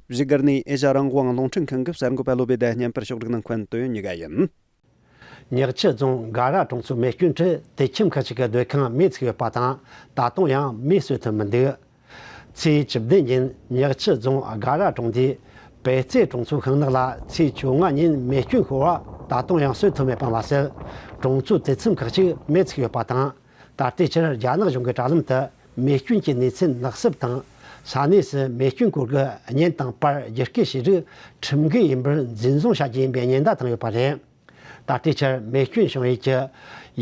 བཞུགས་སྒར་ནས་ཨེ་ཤ་རང་དབང་རླུང་འཕྲིན་ཁང་གི་གསར་འགོད་པ་བློ་བྷེ་དང་བརྙན་པར་ཕྱོགས་སྒྲིག་གནང་མཁན་དོན་གཉིས་ཀ་ཡིན། ཉག་ཆུ་རྫོང་དགའ་ར་གྲོང་ཚོའི་མེ་སྐྱོན་ཁྲོད་དུད་ཁྱིམ་ཁག་ཅིག་གི་སྡོད་ཁང་མེ་ཚིག་ཡོད་པ་དང་། ད་དུང་ཡང་མེ་གསོད་ཐུབ་མི་འདུག། ཚེས་བཅུ་བདུན་ཉིན་ཉག་ཆུ་རྫོང་དགའ་ར་གྲོང་སྡེའི་པད་རྩེ་གྲོང་ཚོའི་ཤིང་ནགས་ལ་ཚེས་བཅོ་ལྔ་ཉིན་མེ་སྐྱོན་ཤོར་བ་ད་དུང་ཡང་གསོད་ཐུབ་མེད་པ་མ་ཟད། གྲོང་ཚོའི་དུད་ཁྱིམ་ཁག་ཅིག་མེ་ཚིག་ཡོད་པ་དང་། ད་ལྟའི་ཆར་རྒྱ་ནག་གཞུང་གི་དྲ་ལམ་དུ་མེ་སྐྱོན་གྱི་གནས་ཚུལ་ནག་གསུབ་དང་། ས་གནས་སུ་མེ་སྐྱོན་སྐོར་གྱི་བརྙན་དང་པར་བརྒྱུད་སྐུར་བྱས་རིགས་ཁྲིམས་འགལ་ཡིན་པར་འཛིན་བཟུང་བྱ་རྒྱུ་ཡིན་པའི་ཉེན་བརྡ་བཏང་ཡོད་པ་རེད། ད་ལྟའི་ཆར་མེ་སྐྱོན་བྱུང་ཡུལ་གྱི་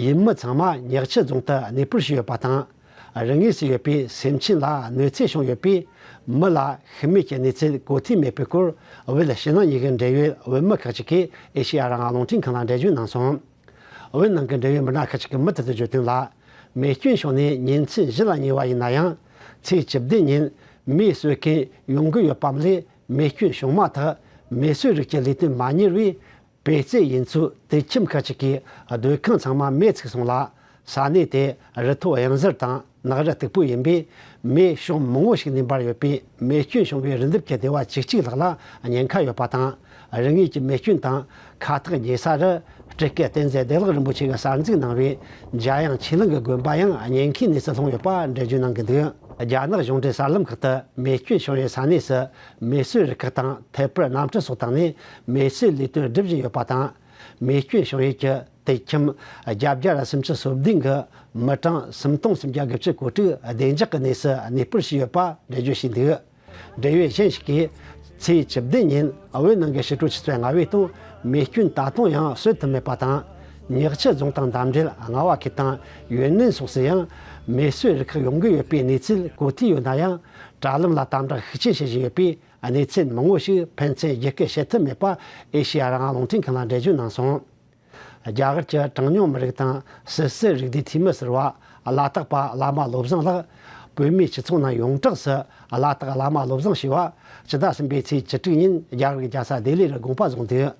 ཡུལ་མི་ཚང་མ་ཉག་ཆུ་རྫོང་དུ་གནས་སྤོར་བྱས་ཡོད་པ་དང་། རི་ངོས་སུ་ཡོད་པའི་སེམས་ཅན་ལ་གནོད་འཚེ་བྱུང་ཡོད་པས། མི་ལ་ཤི་རྨས་ཀྱི་གནས་ཚུལ་གོ་ཐོས་མེད་པའི་སྐོར། བོད་ཕྱི་ནང་གཉིས་ཀྱི་འབྲེལ་ཡོད་བོད་མི་ཁག་ཅིག་གིས་ཨེ་ཤེ་ཡ་རང་དབང་རླུང་འཕྲིན་ཁང་ལ་འགྲེལ་བརྗོད་གནང་སོང་། བོད་ནང་གི་འབྲེལ་ཡོད་མི་སྣ་ཁག་ཅིག་གིས་མུ་མཐུད་དུ་བརྗོད་དོན་ལ། མེ་སྐྱོན་བྱུང་ནས་ཉིན་མཚན་བཞི་ལ་ཉེ་བ་ཡིན་ན་ཡང་། ཚེས་བཅུ་བདུན་ཉིན་མེ་གསོད་མཁན་ཡོང་གི་ཡོད་པ་ལས། མེ་སྐྱོན་བྱུང་མ་ཐག་མེ་གསོད་རིགས་ཀྱི་ལས་དོན་མ་གཉེར་བས། པད་རྩེ་ཡུལ་ཚོའི་དུད་ཁྱིམ་ཁག་ཅིག་གི་སྡོད་ཁང་ཚང་མ་མེ་ཚིག་སོང་ལ། ས་གནས་དེ་རི་མཐོ་གཡང་གཟར་དང་ནགས་རི་སྟུག་པོ་ཡིན་པས། མེ་ཕྱོགས་མང་པོ་ཞིག་ནས་འབར་ཡོད་པས། མེ་སྐྱོན་བྱུང་བའི་རི་འདབས་ཀྱི་སྡེ་བ་བཅུ་གཅིག་ལྷག་ལ་ཉེན་ཁ་ཡོད་པ་དང་། རི་ངོས་ཀྱི་མེ་སྐྱོན་དང་ཁ་ཐག་ཉེ་ས་རུ། སྤྲུལ་སྐུ་བསྟན་འཛིན་བདེ་ལེགས་རིན་པོ་ཆེ་གིས་གསར་འཛུགས་གནང་བའི་འཇམ་དབྱངས་ཆོས་གླིང་གི་དགོན་པ་ཡང་ཉེན་ཁའི་གནས་སུ་ལྷུང་ཡོད་པ་འགྲེལ་བརྗོད་གནང་གི་འདུག། རྒྱ་ནག་གཞུང་འབྲེལ་གསར་ལམ་ཁག་ཏུ་མེ་སྐྱོན་བྱུང་བའི་ས་གནས་སུ་མེ་གསོད་རུ་ཁག་དང་ཐད་འཕུར་གནམ་གྲུ་སོགས་བཏང་ནས་མེ་གསོད་ལས་དོན་སྒྲུབ་བཞིན་ཡོད་པ་དང་། མེ་སྐྱོན་བྱུང་ཡུལ་གྱི་ དེ་ཁྱིམ་བརྒྱད་བརྒྱ་སུམ་ཅུ་སོ་བདུན་གྱི་མི་གྲངས་སུམ་སྟོང་སུམ་བརྒྱ་དགུ་བཅུ་གོ་དྲུག་བདེ་འཇགས་ཀྱི་གནས་སུ་གནས་སྤོར་བྱས་ཡོད་པ་འགྲེལ་བརྗོད་བྱས་འདུག་འབྲེལ་ཡོད་གཞན་ཞིག་གིས། ཚེས་བཅུ་བདུན་ཉིན་བོད་ནང་གི་ཕྱི་དྲོ་ཆུ་ཚོད་ལྔ་པའི་སྟེང་མེ་སྐྱོན་ད་དུང་ཡང་གསོད་ཐུབ་མེད་པ་དང་། ཉག་ཆུ་རྫོང་དང་འདབས་འབྲེལ་རྔ་བ་ཁུལ་དང་ཡུན་ནན་སོགས་སུ་ཡང་མེ་གསོད་རུ་ཁག་ཡོང་གི་ཡོད་པའི་གནས་ཚུལ་གོ་ཐོས་ཡོད་ན་ཡང་། དྲ་ལམ་ལ་དམ་དྲག་ཤུགས་ཆེན་བྱེད་བཞིན་ཡོད་པས། གནས་ཚུལ་མང་པོ་ཞིག་ཕན་ཚུན་བརྒྱུད་སྐུར་བྱེད་ཐུབ་མེད་པ་ཨེ་ཤེ་ཡ་རང་དབང་རླུང་འཕྲིན་ཁང་ལ་འགྲེལ་བརྗོད་གནང་སོང་། རྒྱ་གར་གྱི་གྲངས་ཉུང་མི་རིགས་དང་སི་སི་རིག་གནས་འཐུས་མི་ཟུར་པ་བླ་དྭགས་པ་བླ་མ་བློ་བཟང་ལགས་བོད་མིའི་སྤྱི་ཚོགས་ནང་ཡོངས་གྲགས་སུ་བླ་དྭགས་བླ་མ་བློ་བཟང་ཞེས་པ་ཕྱི་ཟླ་གསུམ་པའི་ཚེས་བཅུ་དྲུག་ཉིན་རྒྱ་གར་གྱི་རྒྱལ་ས་ལྡི་ལི་རུ་དགོངས་པ་རྫོགས་འདུག་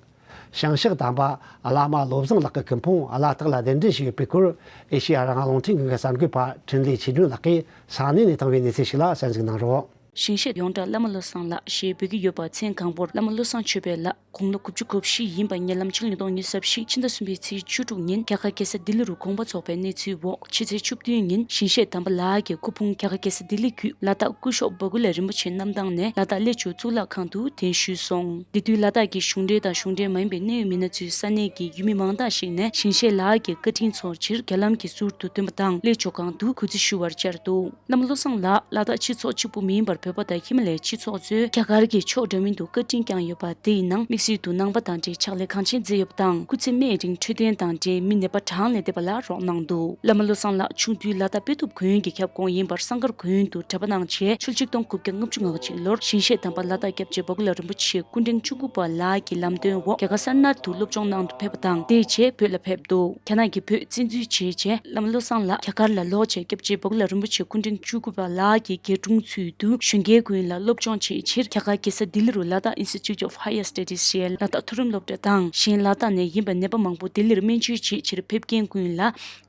ཞིང་གཤེགས་དམ་པ་བླ་མ་བློ་བཟང་ལགས་ཀྱི་སྐུ་ཕུང་བླ་དྭགས་ལ་གདན་འདྲེན་ཞུས་ཡོད་པའི་སྐོར་ཨེ་ཤེ་ཡ་རང་དབང་རླུང་འཕྲིན་ཁང་གི་གསར་འགོད་པ་འཕྲིན་ལས་ཆོས་སྒྲོན་ལགས་ཀྱིས་ས་གནས་ནས་བཏང་བའི་གནས་ཚུལ་ཞིག་ལ་གསན་གཟིགས་གནང་རོགས། ཞིང་གཤེགས་ཡོངས་གྲགས་བླ་མ་བློ་བཟང་ལགས་ཞེས་འབོད་ཀྱི་ཡོད་པ། མཚན་གང་པོར་བླ་མ་བློ་བཟང་ཆོས་འཕེལ་ལགས་དགུང་ལོ་དགུ་བཅུ་གོ་བཞི་ཡིན་པ། ཉེ་ལམ་ཕྱི་ལོ་ཉིས་སྟོང་ཉི་ཤུ་རྩ་བཞི་ཕྱི་ཟླ་གསུམ་པའི་ཚེས་བཅུ་དྲུག་ཉིན་རྒྱ་གར་རྒྱལ་ས་ལྡི་ལི་རུ་དགོངས་པ་རྫོགས་པའི་གནས་ཚུལ་འོག་ཕྱི་ཚེས་བཅུ་བདུན་ཉིན་ཞིང་གཤེགས་དམ་པ་ལགས་ཀྱི་སྐུ་ཕུང་རྒྱ་གར་རྒྱལ་ས་ལྡི་ལི་བརྒྱུད་ལ་དྭགས་སྐུ་ཞབས་སྦ་ཀུ་ལ་རིན་པོ་ཆེ་རྣམ་ཐང་ནས་ལ་དྭགས་གླེ་ཆུ་གཙུག་ལག་ཁང་དུ་གདན་ཞུས་སོང་། དེ་དུས་ལ་དྭགས་ཀྱི་གཞུང་འབྲེལ་དང་གཞུང་འབྲེལ་མ་ཡིན་པའི་གནད་ཡོད་མི་སྣ་ཚོས་ས་གནས་ཀྱི་ཡུལ་མི་མང་དག་ཞིག་ནས་ཞིང་གཤེགས་ལགས་ཀྱི་བཀའ་དྲིན་ཚོར་ཕྱིར་རྒྱ་ལམ་གྱི་ཟུར་དུ་སྟོན་པ་དང་གླེ་ཆུ་སྒང་དུ་གུས་བརྩི་ཞུ་བར་བཅར་འདུག་བླ་མ་བློ་བཟང་ལགས་ལ་དྭགས་སྤྱི་ཚོགས་གཅིག་པུ་མིན་པར་བོད་པ་དང་ཧི་མ་ལའི་སྤྱི་ཚོགས་ཚོས་རྒྱ་གར་གྱི་ཕྱོགས་འདྲ་མིན་དུ་བཀའ་དྲིན་བསྐྱངས་ཡོད་པ། དེའི་ནང་དམིགས་བསལ་དུ་ནང་པ་དང་འབྲེལ་ཕྱག་ལས་གང་ཆེན་མཛད་ཡོད་པ་དང་། སྐུ་ཚེ་སྨད་རིང་འཕྲོད་བསྟེན་དང་འབྲེལ་མི་ནད་པ་གྲངས་ལས་འདས་པ་ལ་རོགས་གནང་འདུག་བླ་མ་བློ་བཟང་ལགས་ཆུང་དུས་ལ་དྭགས་དཔེ་ཐུབ་དགོན་གྱི་ཁྱབ་ཁོངས་ཡིན་པར་བསམ་མཁར་དགོན་དུ་གྲྭ་པ་གནང་རྗེས་ཕྱི་ལོ་ཆིག་སྟོང་དགུ་བརྒྱ་ལྔ་བཅུ་ང་གཅིག་ལོར་ཞིང་གཤེགས་དམ་པ་ལ་དྭགས་སྐྱབས་རྗེ་སྦ་ཀུ་ལ་རིན་པོ་ཆེ་སྐུ་ཕྲེང་བཅུ་དགུ་པ་ལགས་ཀྱི་ལམ་སྟོན་འོག་རྒྱ་གར་སོ་ནར་དུ་སློབ་སྦྱོང་གནང་དུ་ཕེབས་པ་དང་། དེའི་རྗེས་བོད་ལ་ཕེབས་འདུག་རྒྱ་ནག་གིས་བོད་བཙན་འཛུལ་བྱས་རྗེས་བླ་མ་བློ་བཟང་ལགས་རྒྱ་གར་ལ་ལོག་རྗེས་སྐྱབས་རྗེ་སྦ་ཀུ་ལ་རིན་པོ་ཆེ་སྐུ་ཕྲེང་བཅུ་དགུ་པ་ལགས་ཀྱི་རྒྱས་དྲུང་ཚུལ་དུ་གཞོན་སྐྱེས་ཀུན་ལ་སློབ་སྦྱོང་བྱེད་ཕྱིར་རྒྱ་གར་རྒྱལ་ས་ལྡི་ལི་རུ་ལ་དྭགས་Institute of Higher Studies ཞེས་ལ་དྭགས་མཐོ་རིམ་སློབ་གྲྭ་དང་། གཞན་ལ་དྭགས་ནས་ཡིན་པའི་ནད་པ་མང་པོ་ལྡི་ལིར་སྨན་བཅོས་བྱེད་ཕྱིར་ཕེབས་མཁན་ཀུན་ལ་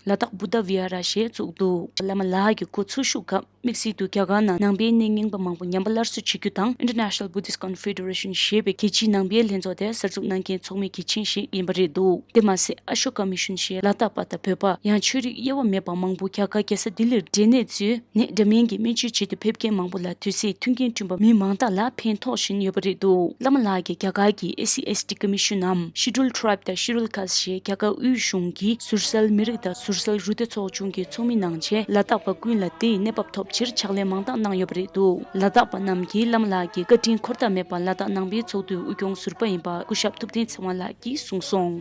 ལ་དྭགས་བུདྡྷ་བི་ཧཱ་ར་ཞེས་བཙུགས་འདུག་བླ་མ་ལགས་ཀྱི་སྐུ་འཚོ་བཞུགས་སྐབས་དམིགས་བསལ་དུ་རྒྱ་གར་ནང་ནང་པའི་གནས་རྙིང་པ་མང་པོ་ཉམས་པ་སླར་གསོ་བྱེད་རྒྱུ་དང་། International Buddhist Confederation ཞེས་པའི་རྒྱལ་སྤྱིའི་ནང་པའི་ལྷན་ཚོགས་དེ་གསར་འཛུགས་གནང་མཁན་ཚོགས་མི་གལ་ཆེན་ཞིག་ཡིན་པ་རེད་འདུག་དེ་མ་ཟད་ཨ་ཤོ་ཀ་མི་ཤོན་ཞེས་ལ་དྭགས་པ་དང་བོད་པ་ཡང་ཆོས་རིག་དབྱེ་བ་མེད་པ་མང་པོ་རྒྱ་གར་རྒྱལ་ས་ལྡི་ལིར་འབྲེལ་གནས་བཙུགས་ནད་འདྲ་མིན་གྱི་སྨན་བཅོས་བྱེད་དུ་ཕེབས་མཁན་མང་པོ་ལ་དུས་ཚོད་མཐུན་རྐྱེན་བསྐྲུན་པ་མི་མང་དག་ལ་ཕན་ཐོགས་བཞིན་ཡོད་པ་རེད་འདུག་བླ་མ་ལགས་ཀྱིས་རྒྱ་གར་གྱི་ཨེ་སི་ཨེས་ཊི་ཀོ་མི་ཤོན་ནམ་Scheduled Tribe དང་Scheduled Caste ཞེས་རྒྱ་གར་དབུས་གཞུང་གི་ཟུར་གསལ་མི་རིགས་དང་ཟུར་གསལ་རུ་སྡེ་ཚོགས་ཆུང་གི་ཚོགས་མི་གནང་རྗེས་ལ་དྭགས་པ་ཀུན་ལ་དེའི་གནས་བབ་ཐོབ་ཕྱིར་ཕྱག་ལས་མང་དག་གནང་ཡོད་པ་རེད་འདུག་ལ་དྭགས་པ་རྣམས་ཀྱིས་བླ་མ་ལགས་ཀྱི་བཀའ་དྲིན་འཁོར་ཐབས་མེད་པ་ལ་དྭགས་ནང་པའི་ཚོགས་འདུའི་དབུ་སྐྱོང་ཟུར་པ་ཡིན་པ་སྐུ་ཞབས་ཐུབ་བསྟན་ཚེ་དབང་ལགས་ཀྱིས་གསུངས་སོང་།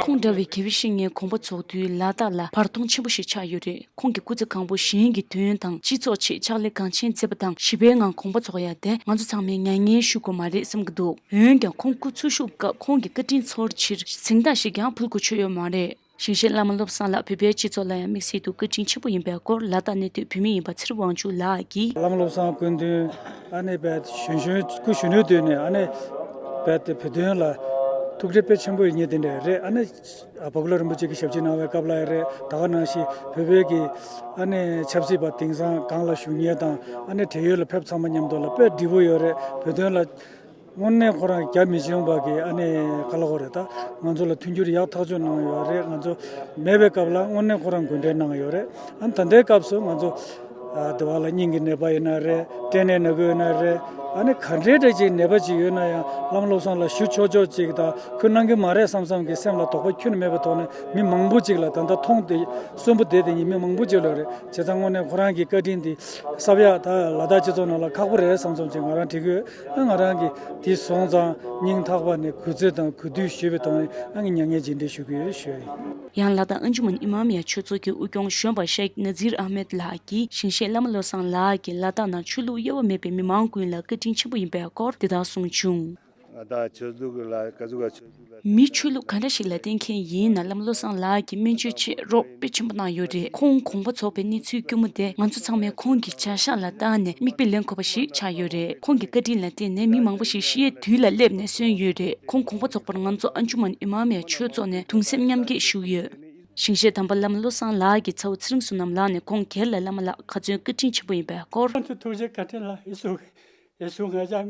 ཁོང་འདྲ་བའི་དགེ་བའི་བཤེས་གཉེན་དགོངས་པ་རྫོགས་དུས་ལ་དྭགས་ལ་བར་སྟོང་ཆེན་པོ་ཞིག་ཆགས་ཡོད་རེད། ཁོང་གིས་སྐུ་ཚེ་གང་པོ་གཞན་གྱི་དོན་དང་སྤྱི་ཚོགས་ཆེད་ཕྱག་ལས་གང་ཆེན་མཛད་པ་དང་ཞི་བའི་ངང་དགོངས་པ་རྫོགས་ཡ་དེ་ང་ཚོ་ཚང་མས་མྱ་ངན་ཞུ་དགོས་མ་རེད་བསམ་གྱི་འདུག་འོན་ཀྱང་ཁོང་སྐུ་འཚོ་བཞུགས་སྐབས་ཁོང་གི་བཀའ་དྲིན་ཚོར་ཕྱིར་གཟེངས་རྟགས་ཤིག་ཀྱང་ཕུལ་དགོས་ཆོད་ཡོད་མ་རེད། ཞིང་གཤེགས་བླ་མ་བློ་བཟང་ལགས་བོད་པའི་སྤྱི་ཚོགས་ལ་ཡང་དམིགས་བསལ་དུ་བཀའ་དྲིན་ཆེན་པོ་ཡིན་པའི་སྐོར་ལ་དྭགས་གནས་སྡོད་བོད་མི་ཡིན་པ་ཚེ་རིང་དབང་ཕྱུག་ལགས་ཀྱིས། བླ་མ་བློ་བཟང་སྐུ་མདུན་ཨ་ནེ་བས་གཞོན་གཞོན་སྐུ་གཞོན་ནུའི་དུས་ནས་ཨ་ནེ་བས་དེ་བོད་དོན་ལ་ཐུགས་ཁྲལ་དཔེ་ཆེན་པོ་ཡིན་ཉེ་དེ་འདྲ་རེད། ཨ་ནེ་སྦ་ཀུ་ལ་རིན་པོ་ཆེ་གི་ཞབས་ཕྱི་གནང་བའི་སྐབས་ལ་ཡང་རེད། ད་ག་ནང་བཞིན་བོད་པའི་གི་ཨ་ནེ་ཆབ་སྲིད་པ་དེང་སང་སྒང་ལ་བཞུགས་མཁན་དང་ཨ་ནེ་བགྲེས་ཡོལ་ལ་ཕེབས་ཚང་མ་མཉམ་དུ་ལ་དཔེ་འདྲིས་པོ་ཡོད་རེད། བོད་དོན་ལ་དངོས་གནས་ཁོ་རང་རྒྱ་མི་ཆེན་པ་གི་ཨ་ནེ་ག་ལ་གོ་རེད། ད་ང་ཚོ་ལ་མཐུན་འགྱུར་ཡག་ཐག་ཆོད་གནང་ཡོད་རེད། ང་ཚོ་མེད་པའི་སྐབས་ལ་དངོས་གནས་ཁོ་རང་གུས་འདྲེ་གནང་ཡོད་རེད། ཨ་ནེ་ད་ལྟའི་སྐབས་སུ་ང་ཚོ་ཨ་དེ་བ་ལ་སྙིང་གི་ནད་པ་ཡིན་ན་རེད། སྐྲན་ནད་ན་གི་ཡོད་ན་རེད། ཨ་ནི་ག་འདྲའི་འདྲ་ཅིག་ནད་པ་ཅིག་ཡོད་ན་ཡང་བླ་མ་བློ་བཟང་ལ་ཞུ་ཆོག་ཆོག་ཅིག་དང་ཁུར་གནང་གི་མ་རེད་བསམ་བསམ་གི་སེམས་ལ་དོགས་པ་ཁྱོན་ནས་མེད་པའི་ཐོག་ནས་མི་མང་པོ་ཅིག་ལ་ད་ལྟ་མཐོང་དེ་གསོན་པོ་བསྡད་དེ་ཉིད་མི་མང་པོ་ཅིག་ལ་རེད། བྱས་ཙང་དངོས་གནས་ཁོ་རང་གི་བཀའ་དྲིན་འདི་གསབ་ཡག་ད་ལ་དྭགས་སྤྱི་ཚོགས་ནང་ལ་ཁག་པོ་རེད་བསམ་བསམ་ཅིག་ང་རང་དྲན་གི་ཡོད། ཨ་ང་རང་གི་དེ་སོང་ཙང་སྙིང་ཐག་པ་ནས་གུས་བརྩི་དང་གུས་འདུད་ཞུ་བའི་ཐོག་ནས་ཨ་ངས་མྱ་ངན་རྗེས་དྲན་ཞུ་གི་ཡོད་ཞུ་ཡ་ཡིན། ཡང་ལ་དྭགས་ཨན་ཇུ་མན་ཨི་མ་མི་ཡ་ཆོས་ཚོགས་ཀྱི་དབུ་སྐྱོང་གཞོན་པ་ཤེག་ནཛིར་ཨ་མེད་ལགས་ཀྱིས་ཞིང་གཤེགས་བླ་མ་བློ་བཟང་ལགས་ཀྱིས་ལ་དྭགས་ནང་ཆོས་ལུགས་དབྱེ་བ་མེད་པའི་མི་མང་ཀུན་ལ་བཀའ་དྲིན་ཆེན་པོ་ཡིན་པའི་སྐོར་དེ་ལྟར་གསུངས་བྱུང་། ང་དང་ཆོས་ལུགས་ལ་ག་ཚོད་ག་ཆོས་ལུགས་ལ་མི་ཆོས་ལུགས་ག་འདྲ་ཞིག་ལ་བརྟེན་མཁན་ཡིན་ན་བླ་མ་བློ་བཟང་ལགས་ཀྱིས་སྨན་བཅོས་ཆེད་རོགས་དཔེ་ཆེན་པོ་གནང་ཡོད་རེད། ཁོང་དགོངས་པ་རྫོགས་པའི་གནས་ཚུལ་སྐྱོ་མོ་དེ་ང་ཚོ་ཚང་མས་ཁོང་གི་བྱ་གཞག་ལ་བལྟས་ནས་མིག་དཔེ་ལེན་དགོས་པ་ཞིག་ཆགས་ཡོད་རེད། ཁོང་གི་བཀའ་དྲིན་ལ་བརྟེན་ནས་མི་མང་པོ་ཞིག་ཤི་ཡའི་དུས་ལ་སླེབས་ནས་གསོན་ཡོད་རེད། ཁོང་དགོངས་པ་རྫོགས་པར་ང་ཚོ་ཨན་ཇུ་མན་ཨི་མ་མི་ཡ་ཆོས་ཚོགས་ནས་གདུང་སེམས་མཉམ་སྐྱེད་ཞུས་ཡོད། ཞིང་གཤེགས་དམ་པ་བླ་མ་བློ་བཟང་ལགས་ཀྱི་ཚ་བོ་ཚེ་རིང་བསོད་ནམས་ལགས་ནས་ཁོང་སྒེར་ལ་བླ་མ་ལགས་ག་ཚོད་བཀའ་དྲིན་ཆེན་པོ་ཡིན་པའི་སྐོར། ཁོང་ཚོ་ཐུགས་རྗེ་བཀའ་དྲིན་ལ་ཡི་སུ་ཡི་སུ་ང་ཅག་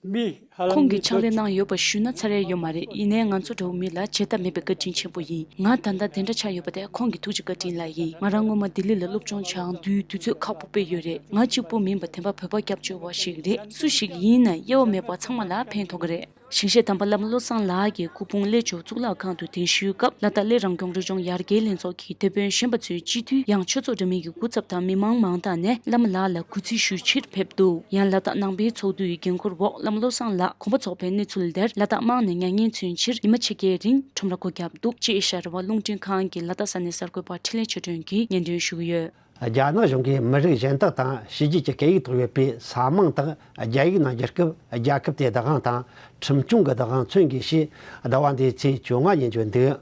མི་ཧ་ལམ་ཁོང་གིས་ཕྱག་ལས་གནང་ཡོད་པ་ཞུས་ན་ཚར་ཡ་ཡོད་མ་རེད། ཡིན་ནའི་ང་ཚོ་འདྲ་བོ་མི་ལ་བརྗེད་ཐབས་མེད་པའི་བཀའ་དྲིན་ཆེན་པོ་ཡིན། ང་ད་ལྟ་དེ་འདྲ་ཆགས་ཡོད་པ་དེ་ཁོང་གི་ཐུགས་རྗེ་བཀའ་དྲིན་ལ་ཡིན། ང་རང་སྔོན་མ་ལྡི་ལི་ལ་སློབ་སྦྱོང་སྦྱང་དུས་དུས་ཚོད་ཁག་པོ་དཔེ་ཡོད་རེད། ང་གཅིག་པུ་མིན་པ་བདེན་པ་བོད་པ་སྐྱབས་བཅོལ་བ་ཞིག་རེད། སུ་ཞིག་ཡིན་ན་དབྱེ་བ་མེད་པར་ཚང་མ་ལ་ཕན་ཐོགས་ཀྱི་རེད། ཞིང་གཤེགས་དམ་པ་བླ་མ་བློ་བཟང་ལགས་ཀྱི་སྐུ་ཕུང་གླེ་བྱུར་གཙུག་ལག་ཁང་དུ་གདན་ཞུའི་སྐབས། ལ་དྭགས་གླེ་རང་སྐྱོང་རི་ལྗོངས་ཡར་རྒྱས་ལྷན་ཚོགས་ཀྱི་དེད་དཔོན་གཞོན་པ་ཚོའི་སྤྱི་འཐུས། ཡང་ཆོས་ཚོགས་འདྲ་མིན་གྱི་སྐུ་ཚབ་དང་མི་མང་མང་དག་ནས་བླ་མ་ལགས་ལ་གུས་བརྩི་ཞུ་ཕྱིར་ཕེབས་འདུག་ཡང་ལ་དྭགས་ནང་པའི་ཚོགས་འདུའི་འགན་འཁུར་འོག་བླ་མ་བློ་བཟང་ལགས་གོམ་པ་ཚོགས་པའི་གནས་ཚུལ་དེར། ལ་དྭགས་དམངས་ནས་མྱ་ངན་མཚོན་ཕྱིར་ཉི་མ་ཕྱེད་ཀའི་རིང་ཁྲོམ་ར་སྒོ་བརྒྱབ་འདུག་ཅེས་ཨེ་ཤ་ཡ་རང་དབང་རླུང་འཕྲིན་ཁང་གི་ལ་དྭགས་ས་གནས་གསར་འགོད་པ་འཕྲིན་ལས་ཆོས་སྒྲོན་གྱིས་སྙན་སྒྲོན་ཞུ་གི་ཡོད། རྒྱ་ནག་གཞུང་གིས་མི་རིགས་གཞན་དག་དང་ཕྱི་རྒྱལ་གྱི་སྐད་ཡིག་ཐོག་ཡོད་པའི་ས་མིང་དག་རྒྱ་ཡིག་ནང་བསྒྱུར་སྐབས། རྒྱལ་ཁབ་དེའི་བདག་དབང་དང་ཁྲིམས་སྐྱོང་གི་བདག་དབང་མཚོན་དགོས་ཞེས་ཟླ་བ་འདིའི་ཚེས་བཅོ་ལྔ་ཉིན་བརྗོད་འདུག་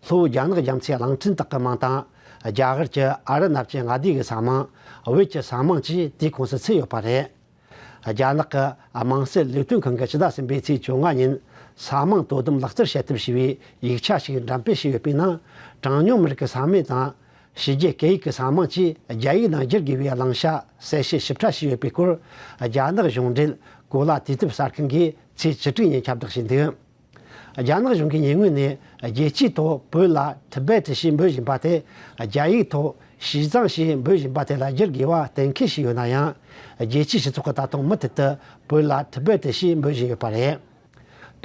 ལྷོ་བོད་རྒྱ་ནག་རྒྱ་མཚོའི་གླིང་ཕྲན་དག་གི་མིང་དང་། རྒྱ་གར་གྱི་ཨ་རུ་ནཱ་ཅལ་མངའ་སྡེ་གི་ས་མིང་། བོད་ཀྱི་ས་མིང་བཅས་དེའི་ཁོངས་སུ་ཚུད་ཡོད་པ་རེད། རྒྱ་ནག་གི་དམངས་སྲིད་ལས་དོན་ཁང་གིས་ཕྱི་ཟླ་གསུམ་པའི་ཚེས་བཅོ་ལྔ་ཉིན་ས་མིང་དོ་དམ་ལག་བསྟར་བྱེད་ཐབས་ཞེས་པའི་ཡིག་ཆ་ཞིག་འགྲེམས་སྤེལ་བྱས་ཡོད་པའི་ནང་། གྲངས་ཉུང་མི་རིགས་ཀྱི་ས་མིང་དང་ཕྱི་རྒྱལ་སྐད་ཡིག་གི་ས་མིང་བཅས་རྒྱ་ཡིག་ནང་བསྒྱུར་དགོས་པའི་བླང་བྱ་གསལ་བཤད་ཞིབ་ཕྲ་བྱས་ཡོད་པའི་སྐོར། རྒྱ་ནག་གཞུང་འབྲེལ་གོ་ལ་དུས་དེབ་གསར་ཁང་གིས་ཚེས་བཅུ་དྲུག་ཉིན་ཁྱབ་བསྒྲགས་བྱས་འདུག་རྒྱ་ནག་གཞུང་གིས་ཉེ་སྔོན་ནས་རྒྱལ་སྤྱིའི་ཐོག་བོད་ལ་ཊི་བེ་ཊི་ཞེས་འབོད་བཞིན་པ་དེ། རྒྱ་ཡིག་ཐོག་ཞི་ཙང་ཞེས་འབོད་བཞིན་པ་དེ་ལ་བསྒྱུར་དགོས་པ་གཏན་འཁེལ་བྱས་ཡོད་ན་ཡང་། རྒྱལ་སྤྱིའི་སྤྱི་ཚོགས་ཀྱིས་ད་དུང་མུ་མཐུད་དུ་བོད་ལ་ཊི་བེ་ཊི་ཞེས་འབོད་བཞིན་ཡོད་པ་རེད།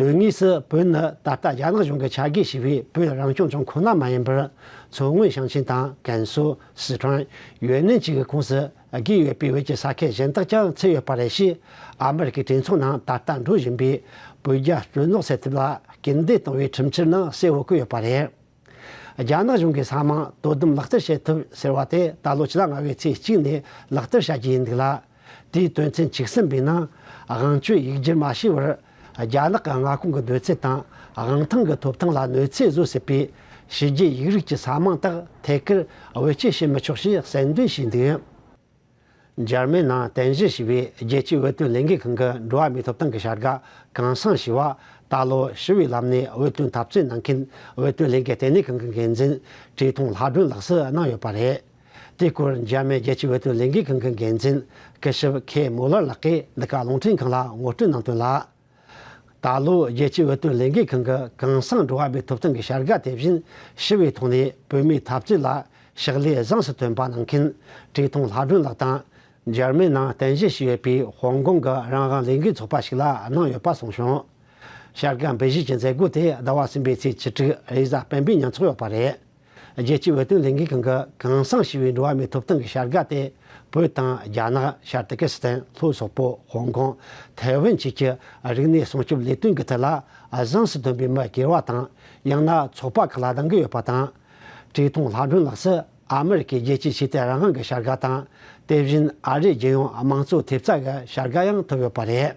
དོན་དངོས་སུ་བོད་ནི་ད་ལྟ་རྒྱ་ནག་གཞུང་གིས་ཆ་བགོས་བྱས་པའི་བོད་རང་སྐྱོང་ལྗོངས་ཁོ་ན་མ་ཡིན་པར། མཚོ་སྔོན་ཞིང་ཆེན་དང་ཀན་སུའུ། སི་ཁྲོན། ཡུན་ནན་བཅས་ཀྱི་ཁོངས་སུ་དགོས་ཡོད་པའི་བོད་ཀྱི་ས་ཁུལ་གཞན་དག་ཀྱང་ཚུད་ཡོད་པ་རེད་ཅེས། ཨ་མི་རི་ཀའི་གྲོས་ཚོགས་ནང་ད་ལྟ་འགྲོ་བཞིན་པའི་བོད་རྒྱ་གྲོས་ཚོགས་ཟེར་ཐབས་ལ་སྐུལ་འདེད་གཏོང་བའི་ཁྲིམས་འཆར་ནང་གསལ་བོ་བཀོད་ཡོད་པ་རེད། རྒྱ་ནག་གཞུང་གིས་ས་མིང་དོ་དམ་ལག་བསྟར་བྱེད་ཐབས་ཟེར་བ་དེ་ད་ལོ་ཕྱི་ཟླ་ལྔ་པའི་ཚེས་གཅིག་ནས་ལག་བསྟར་བྱ་རྒྱུ་ཡིན་འདུག་ལ། དེའི་དོན་ཚན་བཅུ་གསུམ་པའི་ནང་། དབང་སྤྱོད་ཡིག་སྒྱུར་མ་བྱས་པར་རྒྱ་ནག་གི་མངའ་ཁོངས་ཀྱི་སྡོད་ཚན་དང་དབང་ཐང་གི་ཐོབ་ཐང་ལ་གནོད་འཚེ་བཟོ་སྲིད་པའི་ཕྱི་རྒྱལ་ཡིག་རིགས་ཀྱི་ས་མིང་དག་ཐད་ཀར་བེད་སྤྱོད་བྱེད་མི་ཆོག་ཅེས་གསལ་འདོན་བྱས་འདུག་འཇར་མན་ནང་རྟེན་གཞི་བྱས་པའི་རྒྱལ་སྤྱིའི་བོད་དོན་ལས་འགུལ་ཁང་གི་འགྲོ་བ་མིའི་ཐོབ་ཐང་གི་བྱ་དགའ་གུང་སེང་ཞེས་པ་ད་ལོ་ཞི་བའི་ལམ་ནས་བོད་དོན་འཐབ་རྩོད་གནང་མཁན་བོད་དོན་ལས་འགུལ་ལྟེ་གནས་ཁང་གི་འགན་འཛིན་བཀྲས་མཐོང་ལྷ་སྒྲོན་ལགས་སུ་གནང་ཡོད་པ་རེད། དེའི་སྐོར་འཇར་མན་རྒྱལ་སྤྱིའི་བོད་དོན་ལས་འགུལ་ཁང་གི་འགན་འཛིན་སྐུ་ཞབས་ཁེ་མོ་ལར་ལགས་ཀྱིས་འདི་ག་རླུང་འཕྲིན་ཁང་ལ་ངོ་སྤྲོད་གནང་དོན་ལ། ད་ལོ་རྒྱལ་སྤྱིའི་བོད་དོན་ལས་འགུལ་ཁང་གི་གུང་སེང་འགྲོ་བ་མིའི་ཐོབ་ཐང་གི་བྱ་དགའ་དེ་བཞིན་ཞི་བའི་ཐོག་ནས་བོད་མིའི་འཐབ་རྩོད་ལ་ཕྱག་ལས་གཟེངས་སུ་ཐོན་པ་གནང་མཁན་བཀྲས་མཐོང་ལྷ་སྒྲོན་ལགས་དང་། འཇར་མན་ནང་རྟེན་གཞི་བྱས་ཡོད་པའི་ཧོང་ཀོང་གི་རང་དབང་ལས་འགུལ་ཚོགས་པ་ཞིག་ལ་གནང་ཡོད་པ་གསུངས་བྱུང་། བྱ་དགའ་འབུལ་བཞེས་ཀྱི་མཛད་སྒོ་དེ་ཟླ་བ་གསུམ་པའི་ཚེས་བཅུ་དྲུག་རེས་གཟའ་སྤེན་པའི་ཉིན་འཚོགས་ཡོད་པ་རེད། རྒྱལ་སྤྱིའི་བོད་དོན་ལས་འགུལ་ཁང་གི་གུང་སེང་ཞེས་པའི་འགྲོ་བ་མིའི་ཐོབ་ཐང་གི་བྱ་དགའ་དེ། བོད་དང་རྒྱ་ནག་ཤར་ཏུར་ཀི་སི་ཐན། ལྷོ་སོག་པོ། ཧོང་ཀོང་། ཐའེ་ཝན་བཅས་ཀྱི་རིག་གནས་སྲུང་སྐྱོབ་ལས་དོན་གྱི་ཐད་ལ་གཟེངས་སུ་ཐོན་པའི་མི་སྒེར་བ་དང་། ཡང་ན་ཚོགས་པ་ཁག་ལ་གདམ་གྱི་ཡོད་པ་དང་། བཀྲས་མཐོང་ལྷ་སྒྲོན་ལགས་སུ་ཨ་མི་རི་ཀའི་རྒྱལ་སྤྱིའི་ཆོས་དད་རང་དབང་གི་བྱ་དགའ་དང་། དེ་བཞིན་ཨ་རིའི་རྒྱལ་ཡོངས་དམངས་གཙོ་ཐེབས་རྩ་གི་བྱ་དགའ་ཡང་ཐོབ་ཡོད་པ་རེད།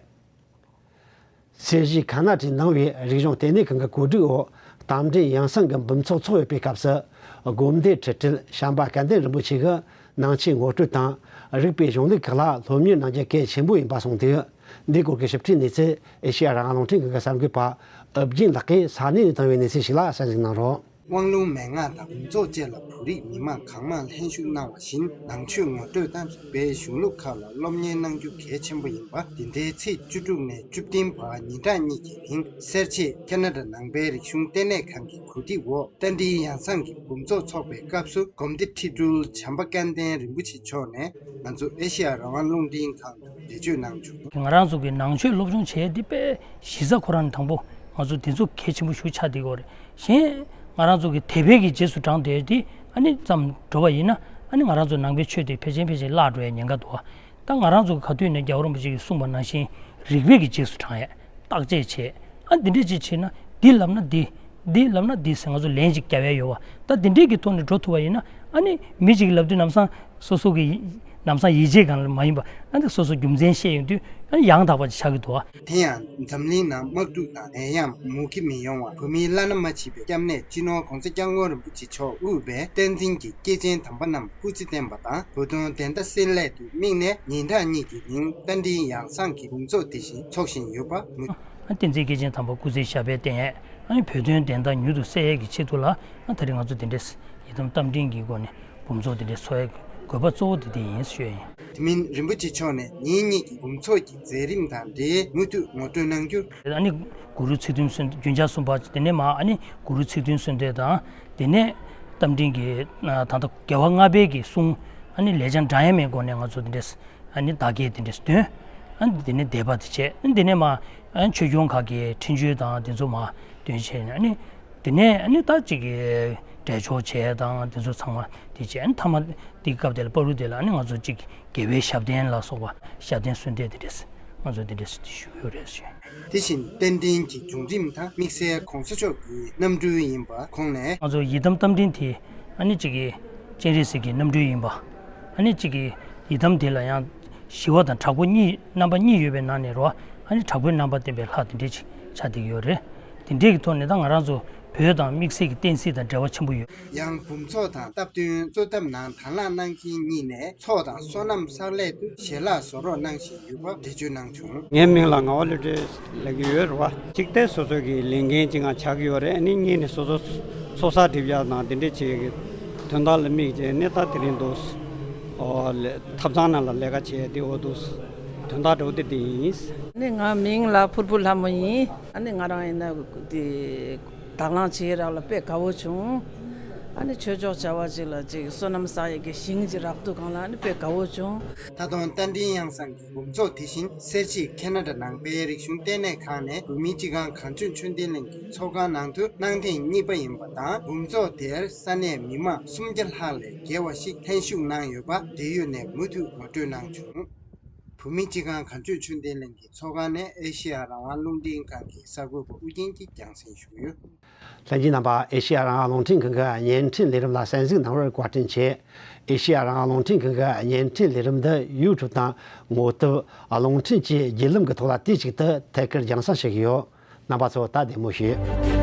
སེར་བྱེས་ཁ་ན་ཌའི་ནང་པའི་རིག་གཞུང་ལྟེ་གནས་ཁང་གི་གོ་སྒྲིག་འོག་རྟ་མགྲིན་ཡང་གསང་གི་འབུམ་ཚོགས་འཚོགས་ཡོད་པའི་སྐབས་སུ། དགོན་སྡེའི་ཁྲི་ཁྲི་བྱམས་པ་སྐལ་ལྡན་རིན་པོ་ཆེ་གིས་ནང་ཆོས་ངོ་སྤྲོད་དང་། རིག་པའི་གཞུང་ལུགས་ཁག་ལ་སློབ་གཉེར་གནང་རྒྱུ་གལ་ཆེན་པོ་ཡིན་པ་གསུངས་འདུག་འདིའི་སྐོར་གྱི་ཞིབ་ཕྲའི་གནས་ཚུལ་ཨེ་ཤེ་ཡ་རང་དབང་རླུང་འཕྲིན་ཁང་གི་གསར་འགོད་པ་ཨུ་རྒྱན་ལགས་ཀྱིས་ས་གནས་ནས་བཏང་བའི་གནས་ཚུལ་ཞིག་ལ་གསན་གཟིགས་གནང་རོགས། དབང་ལུང་མན་ངག་དང་འབུམ་ཚོགས་བཅས་ལ་བོད་རིགས་མི་མང་གང་མང་ལྷན་ཞུགས་གནང་བ་བཞིན། ནང་ཆོས་ངོ་སྤྲོད་དང་རིག་པའི་གཞུང་ལུགས་ཁག་ལ་སློབ་གཉེར་གནང་རྒྱུ་གལ་ཆེན་པོ་ཡིན་པ། འདི་ཟླའི་ཚེས་བཅུ་དྲུག་ནས་བཅུ་བདུན་བར་ཉིན་གྲངས་གཉིས་ཀྱི་རིང་། སེར་བྱེས་ཁ་ན་ཌ་ནང་པའི་རིག་གཞུང་ལྟེ་གནས་ཁང་གི་གོ་སྒྲིག་འོག་རྟ་མགྲིན་ཡང་གསང་གི་འབུམ་ཚོགས་འཚོགས་པའི་སྐབས་སུ། དགོན་སྡེ་ཁྲི་སྤྲུལ་བྱམས་པ་སྐལ་ལྡན་རིན་པོ་ཆེ་མཆོག་ནས་ང་ཚོ་ཨེ་ཤེ་ཡ་རང་དབང་རླུང་འཕྲིན་ཁང་དུ་འགྲེལ་བརྗོད་གནང་བྱུང་། ང་རང་ཚོ་གི་ནང་ཆོས་སློབ་སྦྱོང་བྱས་འདི་དཔེ་གཞི་རྩ་ཁོ་རང་ནས་དང་པོ་ང་ཚོ་འདི་ཚོ་གལ་ཆེན་པོ་ཞིག་ཆགས་བསྡད་ཡོད་རེད། གཞན་ང་རང་ཚོ་གི་དད་པའི་གི་རྗེས་སུ་འབྲངས་བསྡད་དེ་ཨ་ནི་ཙམ་འགྲོ་བ་ཡིན་ན། ཨ་ནི་ང་རང་ཚོ་ནང་པའི་ཆོས་དེ་ཕལ་ཆེར་ཕལ་ཆེར་བརླག་འགྲོ་ཡའི་ཉེན་ཁ་འདུག་བ། ད་ང་རང་ཚོ་གི་ག་དུས་ནས་རྒྱལ་བ་རིན་པོ་ཆེ་གིས་གསུངས་པ་ནང་བཞིན་རིག་པའི་གི་རྗེས་སུ་འབྲང་ཡས། བརྟག་དཔྱད་བྱས། ཨ་འདི་འདྲས་ཅིག་བྱས་ན་འདི་ལབ་ན་འདི། འདི་ལབ་ན་འདི་ཟེར་ང་ཚོ་ལན་ཅིག་རྒྱབ་ཡས་ཡོད་བ། ད་འདི་འདྲས་ཀྱི་ཐོག་ནས་འགྲོ་ཐུབ་པ་ཡིན་ན། ཨ་ནི་མི་གཅིག་གིས་ལབ་དུས་ལམ་སང་སོ་སོ་གི་ལམ་སང་ཡིད་ཆེས་སྒང་ལ་མ་ཡིན་པ། ཨ་ནི་སོ་སོ་རྒྱུ་མཚན་བཤད་ཡོང་དུས་ཨ་ནི་ཡང་དག་པ་ཅིག་ཆགས་ཀྱི་འདུག་བ། དེ་ཡང་འཛམ་གླིང་ནང་དམག་འཁྲུག་དང་ནད་ཡམས་མུ་གེ་མི་ཡོང་བར་བོད་མིའི་བླ་ན་མ་མཆིས་པའི་སྐྱབས་གནས་སྤྱི་ནོར་༸གོང་ས་༸སྐྱབས་མགོན་རིན་པོ་ཆེ་མཆོག་དབུས་པའི་བསྟན་འཛིན་གྱི་སྐྱེས་ཆེན་དམ་པ་རྣམས་སྐུ་ཚེ་བརྟན་པ་དང་། བོད་དོན་བདེན་མཐའ་གསལ་སླད་དུ་དམིགས་ནས་ཉིན་གྲངས་གཉིས་ཀྱི་རིང་རྟ་མགྲིན་ཡང་གསང་གི་འབུམ་ཚོགས་དེ་བཞིན་འཚོགས་བཞིན་ཡོད་པ། ཨ་བསྟན་འཛིན་སྐྱེས་ཆེན་དམ་པ་སྐུ་ཚེ་ཞབས་པད་བརྟན་ཡས། ཨ་ནི་བོད་དོན་བདེན་མཐའ་མྱུར་དུ་གསལ་ཡས་ཀྱི་ཆེད་དུ་ལ། ཨ་ད་རེས་ང་ཚོ་དེ་འདྲས་ཡི་དམ་རྟ་མགྲིན་གྱི་སྒོ་ནས་འབུམ་ཚོགས་དེ་འདྲས་འཚོགས་ཡས་དགོས་པ་གཙོ་བོ་དེ་དེ་ཡིན་ཞུ་ཡས་ཡིན། དེ་མིན་རིན་པོ་ཆེ་མཆོག་ནས་ཉིན་གཉིས་ཀྱི་འབུམ་ཚོགས་ཀྱི་མཛད་རིམ་དང་འབྲེལ་མུ་མཐུད་ངོ་སྤྲོད་གནང་རྒྱུ། ཨ་ནི་གུ་རུ་ཚིག་བདུན་གསོལ་འདེབས། རྒྱུན་ཆགས་གསུམ་པ། དེ་ནས་མ་ཨ་ནི་གུ་རུ་ཚིག་བདུན་གསོལ་འདེབས་དང་། དེ་ནས་རྟ་མགྲིན་གྱི་ད་ལྟ་རྒྱལ་བ་ལྔ་པའི་གི་གསུང་། ཨ་ནི་ལེགས་སྦྱར་འབྲང་ཡས་མའི་སྒོ་ནས་ང་ཚོ་དེ་འདྲས་ཨ་ནི་བདག་བསྐྱེད་དེ་འདྲས་འདོན། ཨ་ནི་དེ་ནས་བཟླས་པ་དེ་བྱས། ཨ་ནི་དེ་ནས་མར་ཨ་ནི་ཆོས་སྐྱོང་ཁག་གི་འཕྲིན་བཅོལ་དང་དེ་ཚོ་མར་འདོན་བྱས་ནས། ཨ་ནི་དེ་ནས་ཨ་ནི་ད་ཅིག་གི་བསྒྲལ་ཆོག་བྱས་དང་དེ་ཚོ་ཚང་མ་དེ་བྱས། ཨ་ནི་མཐའ་མ་དེ་སྐབས་དེ་ལ་བར་དུ་དེ་ལ་ཨ་ནི་ང་ཚོ་ཅིག་དགེ་བའི་ཞབས་བརྟན་ལ་སོགས་པ་ཞབས་བརྟན་གསོལ་འདེབས་དེ་འདྲས་ང་ཚོ་དེ་འདྲས་དེ་ཞུ་གི་ཡོད་རེད་ཞུ། དེ་བཞིན་རྟེན་འབྲེལ་གྱི་བྱུང་རིམ་དང་དམིགས་བསལ་གོང་ས་མཆོག་གི་རྣམ་སྤྲུལ་ཡིན་པ་ཁོང་ནས། ང་ཚོ་ཡི་དམ་རྟ་མགྲིན་དེ་ཨ་ནི་གཅིག་གི་སྤྱན་རས་གཟིགས་ཀྱི་རྣམ་སྤྲུལ་ཡིན་པ། ཨ་ནི་གཅིག་གི་ཡི་དམ་དེ་ལ་ཡང་ཞི་བ་དང་དྲག་པོ་གཉིས་རྣམ་པ་གཉིས་ཡོད་པའི་ནང་ནས་རོ། ཨ་ནི་དྲག་པོའི་རྣམ་པ་བསྟན་པའི་ལྷ་དེ་འདྲས་ཅིག་ཆགས་བསྡད་ཀྱི་ཡོད་རེད། དེ་འདྲས་ཀྱི་ཐོག་ནས་ད་ང་རང་ཚོ་བོད་དང་དམིགས་བསལ་གྱི་བསྟན་སྲིད་དང་འབྲེལ་བ་ཆེན་པོ་ཡོད། ཡང་འབུམ་ཚོགས་དང་སྟབས་བསྟུན་གཙོ་འཐབ་ནང་དང་བླངས་གནང་མཁན་གཉིས་ནས་ཚོགས་དང་སོ་ནམ་གསར་ལས་དུ་ཞལ་ལག་བཟོ་རོགས་གནང་བཞིན་ཡོད་པ་འགྲེལ་བརྗོད་གནང་བྱུང་། ངའི་མིང་ལ་ངག་དབང་བློ་གྲོས་ལབ་ཀྱི་ཡོད་རེད་བ། གཅིག་དེ་སོ་སོ་གི་ལས་འགན་གཅིག་ང་ཆགས་ཀྱི་ཡོད་རེད། ཨ་ནི་གཉིས་ནས་སོ་སོ་ཚོགས་བསགས་སྒྲིབ་སྦྱང་དང་དེ་འདྲས་བྱེད་ཀྱི་དོན་དག་ལ་དམིགས་བྱས་ནས་ད་དེ་རིང་འདུག་ཨོ་ལེ་ཐབ་ཚང་ནང་ལ་ལས་ཀ་བྱས་དེ་འོ་འདུག་དོན་དག་འདྲ་བོ་དེ་དེ་ཡིན། ཨ་ནི་ང་མིང་ལ་ཕུར་བུ་ལྷ་མོ་ཡིན། ཨ་ནི་ང་རང་ཡིན་ན་དེ་དང་བླངས་བྱེད་རག་ལ་དཔེ་དགའ་བོ་བྱུང་། ཨ་ནི་ཆོས་ཕྱོགས་བྱ་བ་ཅིག་ལ་ཅིག་བསོད་ནམས་བསགས་ཡས་ཀྱི་ཞིང་ཅིག་རག་དུས་སྒང་ལ་ཨ་ནི་དཔེ་དགའ་བོ་བྱུང་། མཐའ་སྟོང་རྟ་མགྲིན་དབྱངས་གསལ་གྱི་འབུམ་ཚོགས་དེ་བཞིན་སེར་བྱེས་ཁེ་ན་ཌ་ནང་པའི་རིག་གཞུང་ལྟེ་གནས་ཁང་ནས་བོད་མིའི་སྤྱི་ཁང་གངས་ལྗོངས་ཆོས་ལྡན་གླིང་གི་ཚོགས་ཁང་ནང་དུ་གནང་ཐེངས་གཉིས་པ་ཡིན་པ་དང་། འབུམ་ཚོགས་དེར་ས་གནས་མི་མང་སུམ་བརྒྱ་ལྷག་ལས་བརྒལ་བ་ཞིག་ལྷན་ཞུགས་གནང་ཡོད་པ་འབྲེལ་ཡོད་ནས་མུ་མཐུད་ངོ་སྤྲོད་གནང་བྱུང་། བོད་མིའི་སྤྱི་ཁང་གངས་ལྗོངས་ཆོས་ལྡན་གླིང་གི་ཚོགས་ཁང་ནས་ཨེ་ཤེ་ཡ་རང་དབང་རླུང་འཕྲིན་ཁང་གི་གསར་འགོད་པ་ཨུ་རྒྱན་གྱིས་རྒྱང་སྲིང་ཞུས་ཡོད། ལྷན་རྒྱས་རྣམ་པ། ཨེ་ཤེ་ཡ་རང་དབང་རླུང་འཕྲིན་ཁང་གི་བརྙན་འཕྲིན་ལས་རིམ་ལ་གསན་གཟིགས་གནང་བར་བཀའ་དྲིན་ཆེ། ཨེ་ཤེ་ཡ་རང་དབང་རླུང་འཕྲིན་ཁང་གི་བརྙན་འཕྲིན་ལས་རིམ་འདི་ཡུ་ཊུབ་དང་ངོ་དེབ། རླུང་འཕྲིན་བཅས་བརྒྱུད་ལམ་གྱི་ཐོག་ལ་དུས་གཅིག་ཏུ་ཐད་ཀར་རྒྱང་སྲིང་བྱེད་ཀྱི་ཡོད། རྣམ་པ་ཚོ་ད་བདེ་མོ་བྱོས།